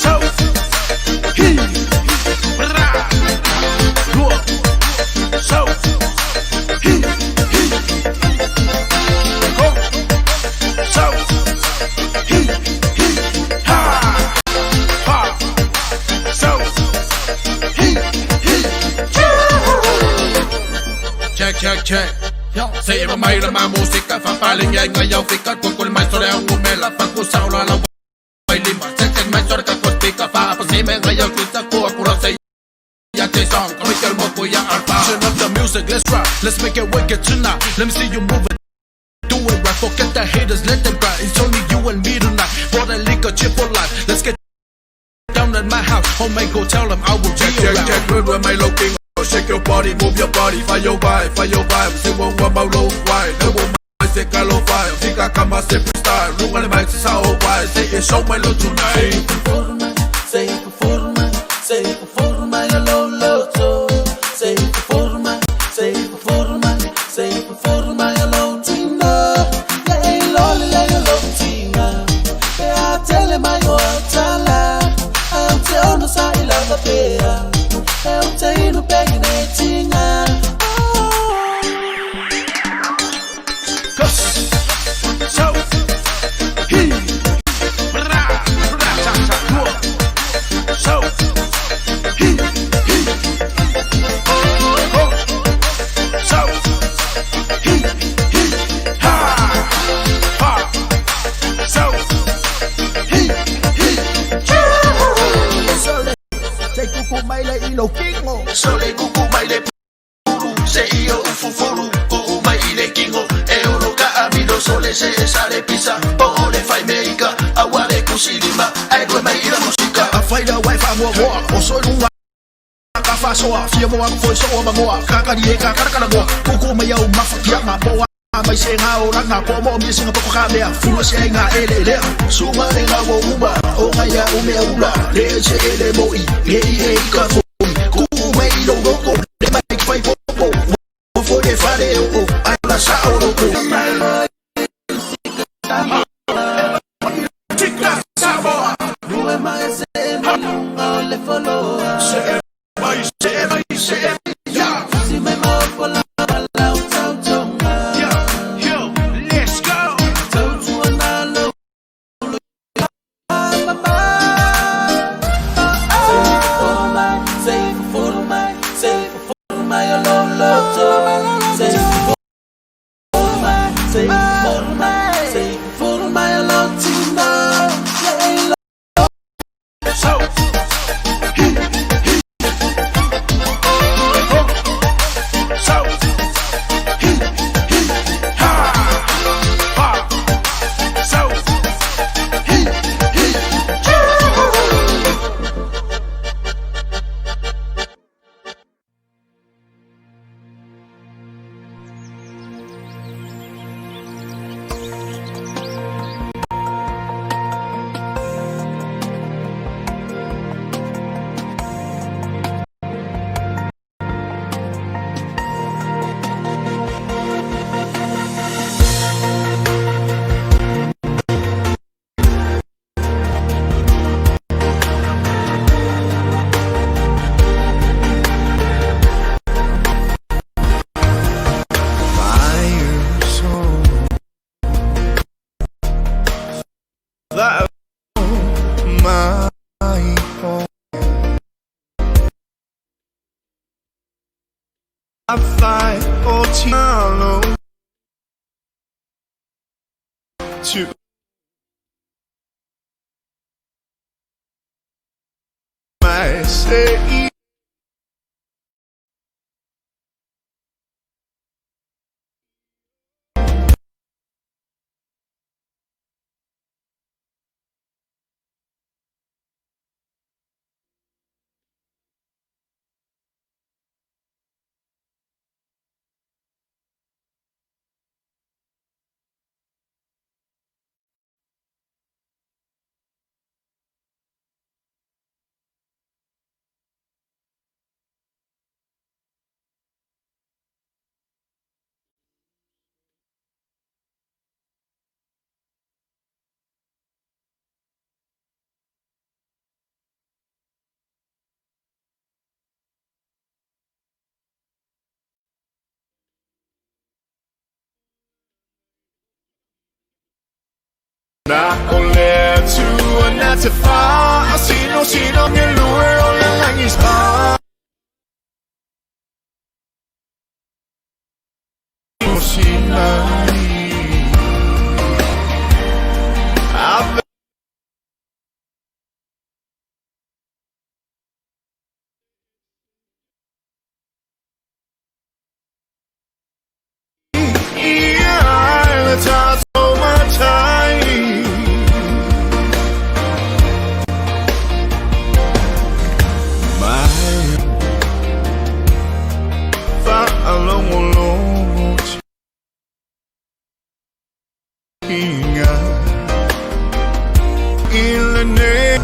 So, he, bra, lua, so, he, he, go, so, he, he, ha, ha, so, he, he, Check, check, check. Se eva mai la ma musika fa paling ya nga yau fika kukul mai sore ang umela fa kusa la la mai lima se se mai sore ka kospika fa pa si me nga yau kusa ku apura se ya te song kami kel mo ku ya alpha. Turn up the music, let's rock, let's make it wicked tonight. Let me see you move it. Do it right, forget the haters, let them cry. It's only you and me tonight. For the liquor, chip for life. Let's get down at my house. Oh my go tell them I will Check, be check, around. check, run with my low king. Shake your body, move your body, fire your vibe, fire your vibe. Say one one mau low wide, no one mai se kalo fire. Fika kama se freestyle, lunga le mai se sao wide. Say it show my low tonight. Safe forma, safe forma, ya lo lo to. Safe forma, safe forma, safe forma, ya lo tina. Ya e lo le ya lo tina. Pe a tele mai o tala. Ante ono sa ila pea. E o te inu pe ne tinga. So, he, bra, bra, cha, cha, lua. So, he, he, go. So, he, he, ha, ha. So, he, he, Sole, te kuku mai le ilo kingo. Sole kuku mai le pulu, se io ufufuru, kuku mai i le kingo, e oro ka amino sole se e sale pisa, po o le fai meika, awa le kusilima, ai due mai i la musika. A fai la wai fa mua moa, o soe lunga ka fasoa, fia moa foi soa ma moa, kakari e ka karakara moa, kuku mai au mafakia ngā poa mai se ngā ora ngā po mo mi singa poko ka mea, fua se ngā ele lea, sunga le ngā wo uma, o ngā ia o mea ula, le se ele mo i, le i e i ka fo kuku mai i lo roko, le mai ki fai popo, o fo le whare o o, ai la sa o roko. Tika Samoa. Lue mai se mai lunga o le foloa. Se mai, se mai, se ya. Si mai mau pola lau tau tonga. Yo, yo, let's go. Tau tuana lo mama. Safe for my, safe for my, safe tu mai se i Na o le Atua na te faasinosino galue o le lagi Sinai. Ave ia le tatou matai. Mai faalogologo tiga i lenei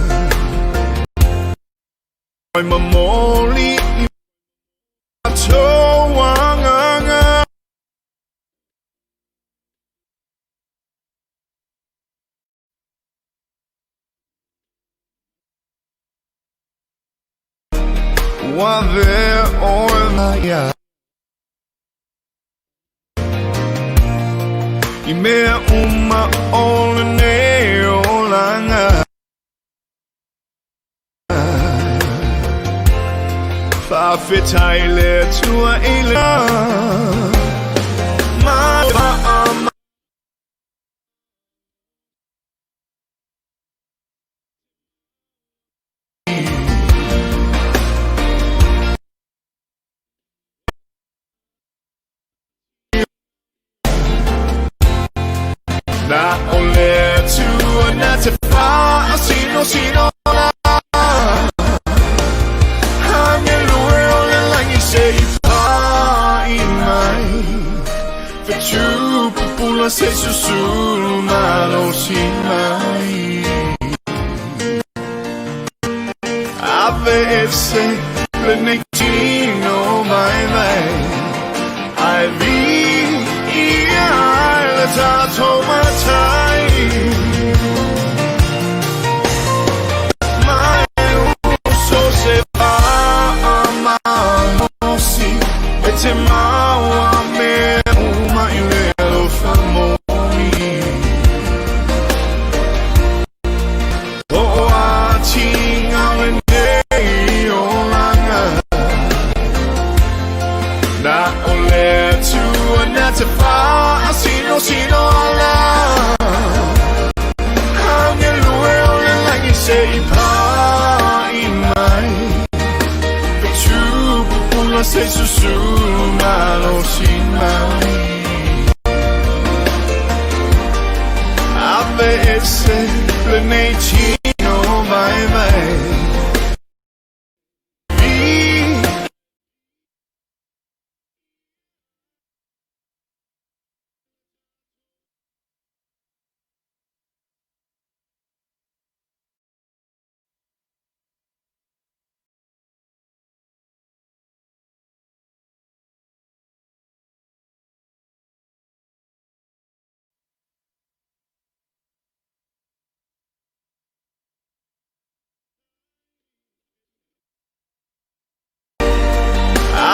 momoli i matou agaga. Ua avea oe ma ia i mea uma o lenei olaga. Faafetai i le Atua i le ma Na o le Atua na te faasinosino la Agelue o le lagi se i pa'i mai Fetu pupula se susulu malosi mai Ave ese lenei tino vaivai Ae viia ai le tatou matai Mai uso se faamalosi E te mau a mea uma i le alofa moni To'atiga lenei olaga Na o le Atua na te faasinosino ala Agelue o le lagi se i pa'i mai Fetu pupula se susulu malosi mai Ave ese lenei tino vaivai Vi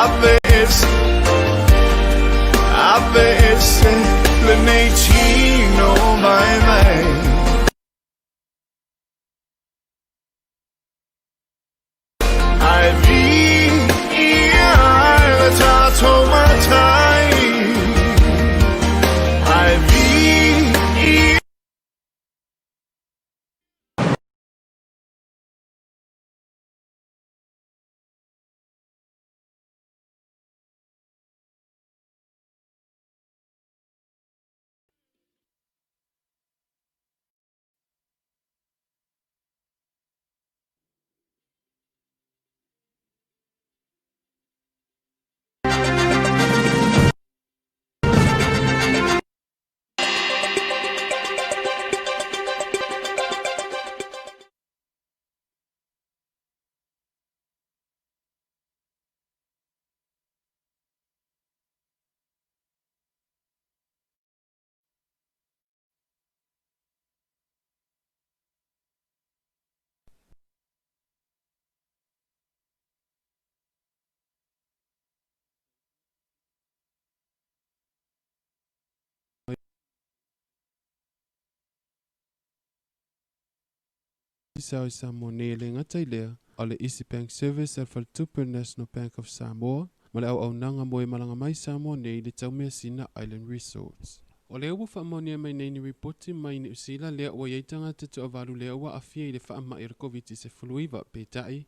Ave ese Ave ese lenei tino vaivai Ae viia ai le tatou matai Ae viia sao i Samoa nei. E le gata i lea, o le Easy Bank Service a le Faletupe o le National Bank of Samoa ma le auaunaga mo e malaga mai Samoa nei i le Taumeasina Island Resorts. O lea ua faamaonia mai nei ni ripoti mai Niu Sila lea ua i ai tagata toavalu lea ua aafia i le faamai o le Koviti-19, peitai,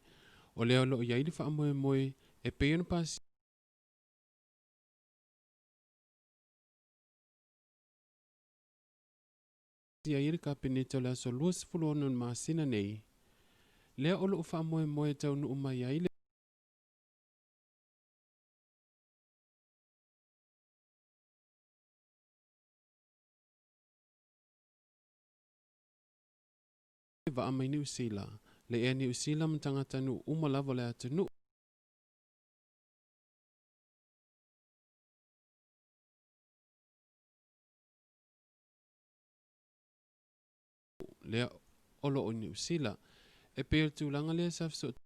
o lea o lo o i ai le faamoemoe e pei ona pasia ai e le Kapeneta o le aso 26 o le masina nei, lea o lo o faamoemoe e taunuu mai ai le vaa mai Niu Sila, le Air Niu Sila ma tagatanuu uma lava o le atunuu lea o lo o i Niu Sila. E pei o le tulaga lea sa fesootai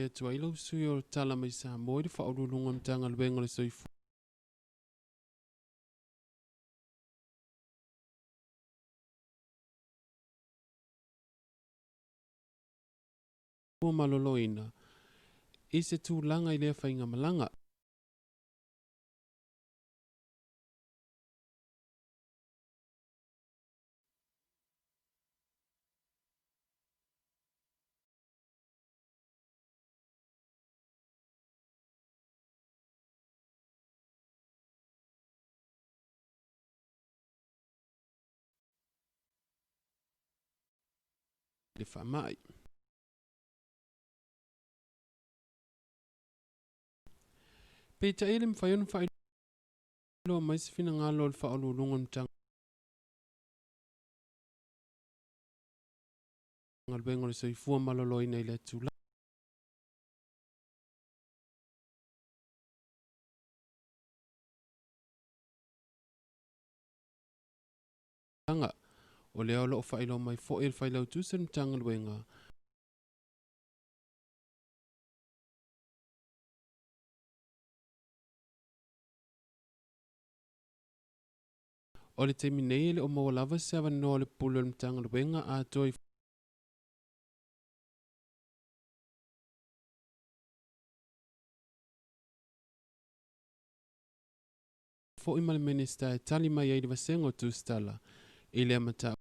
atu ai lau sui o tala mai Samoa i le Faauluuluga o le Matagaluega o le Soifua Maloloina i se tulaga i lea faigamalaga. Le faamai. Peitai e le mafai ona faailoa mai se finagalo o le Faauluuluga o le Matagaluega o le Soifua Maloloina i lea tulaga, o lea o lo o faailoa mai foi e le Failautusi o le Matagaluega o le taimi nei e le o maua lava se avanoa o le pule o le Matagaluega atoa i foi ma le Minisita e tali mai ai le vasega o Tusitala i lea mataupu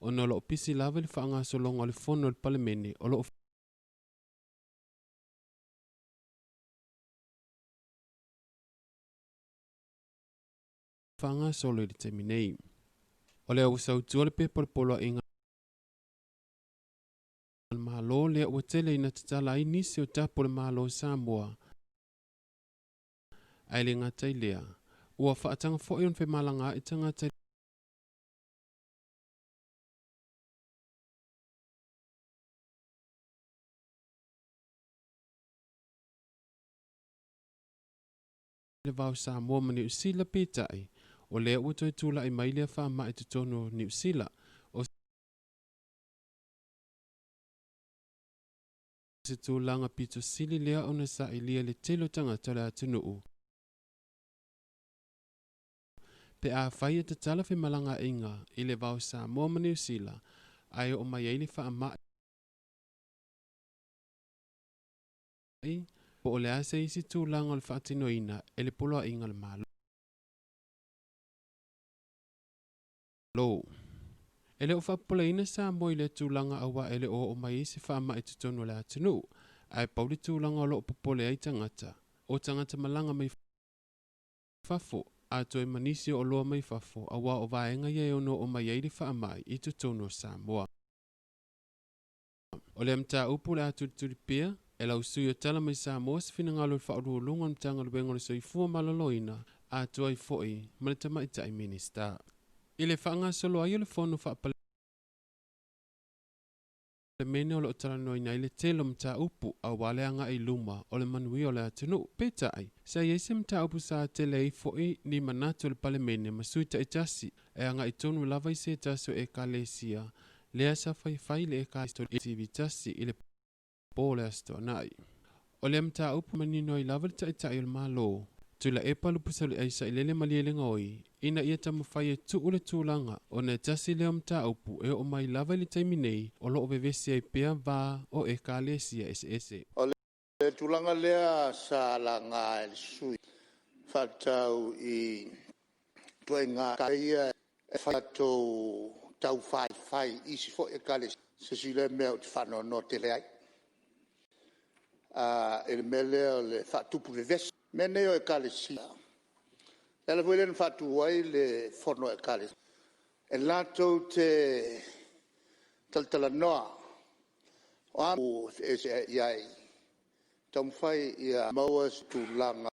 ona o lo o pisi lava i le faagasologa o le fono a le Palemene o lo o faagasolo i le taimi nei. O lea ua sautua le pepa o le Poloaiga a le Malo lea ua tele ina tatala ai nisi o tapu o le Malo o Samoa, ae le gata i lea, ua faataga foi ona femalagaai tagata i le va o Samoa ma Niu Sila, peitai, o lea ua toe tulai mai lea faamai i totonu o Niu Sila. O se tulaga pito sili lea ona sailia le tele o tagata o le atunuu pe afai e tatala femalagaaiga i le va o Samoa ma Niu Sila ae oo mai ai le faamai po o le a se isi tulaga o le faatinoina e le Poloaiga a le Malo. E le o faapopoleina Samoa i lea tulaga aua e le o oo mai ai se faamai i totonu o le atunuu, ae pau le tulaga o lo o popole ai tagata, o tagata malaga mai fafo, atoa ma nisi o oloa mai fafo, aua o vaega ia e ono oo mai ai le faamai i totonu o Samoa. O lea mataupu o le a tulituli pea e lau sui o tala mai Samoa se finagalo o le Faauluuluga o le Matagaluega o le Soifua Maloloina atoa ai foi ma le Tamaitai Minisita. I le faagasolo ai o le fono Palemene o loo talanoaina ai le tele o mataupu aua le agai i luma o le manuia o le atunuu. Peitai, sa i ai se mataupu sa tele ai foi ni manatu o le Palemene ma sui taitasi e agai tonu lava i se tasi o Ekalesia lea sa faifai le Ekalesia i le po o le Aso Toonai. O lea mataupu manino ai lava le Taitai o le Malo, Tuilaepa Lupusoliai Sailele Malielegaoi, ina ia taumafai e tuu le tulaga ona e tasi lea o mataupu e oo mai lava i le taimi nei o lo o vevesi ai pea va o Ekalesia eseese. O le tulaga lea sa laga e le sui usufono e faatatau i ituaiga mea ia e fai latou taufaifai i isi foi Ekalesia, o se isi lea mea ou te faanoanoa tele ai i le mea lea o le faatupu vevesi. O mea nei o Ekalesia, o le ala foi lea na faatu ai le fono a Ekalesia, e latou te talatalanoa, o a mea e feeseeseai ai, taumafai ia maua se tulaga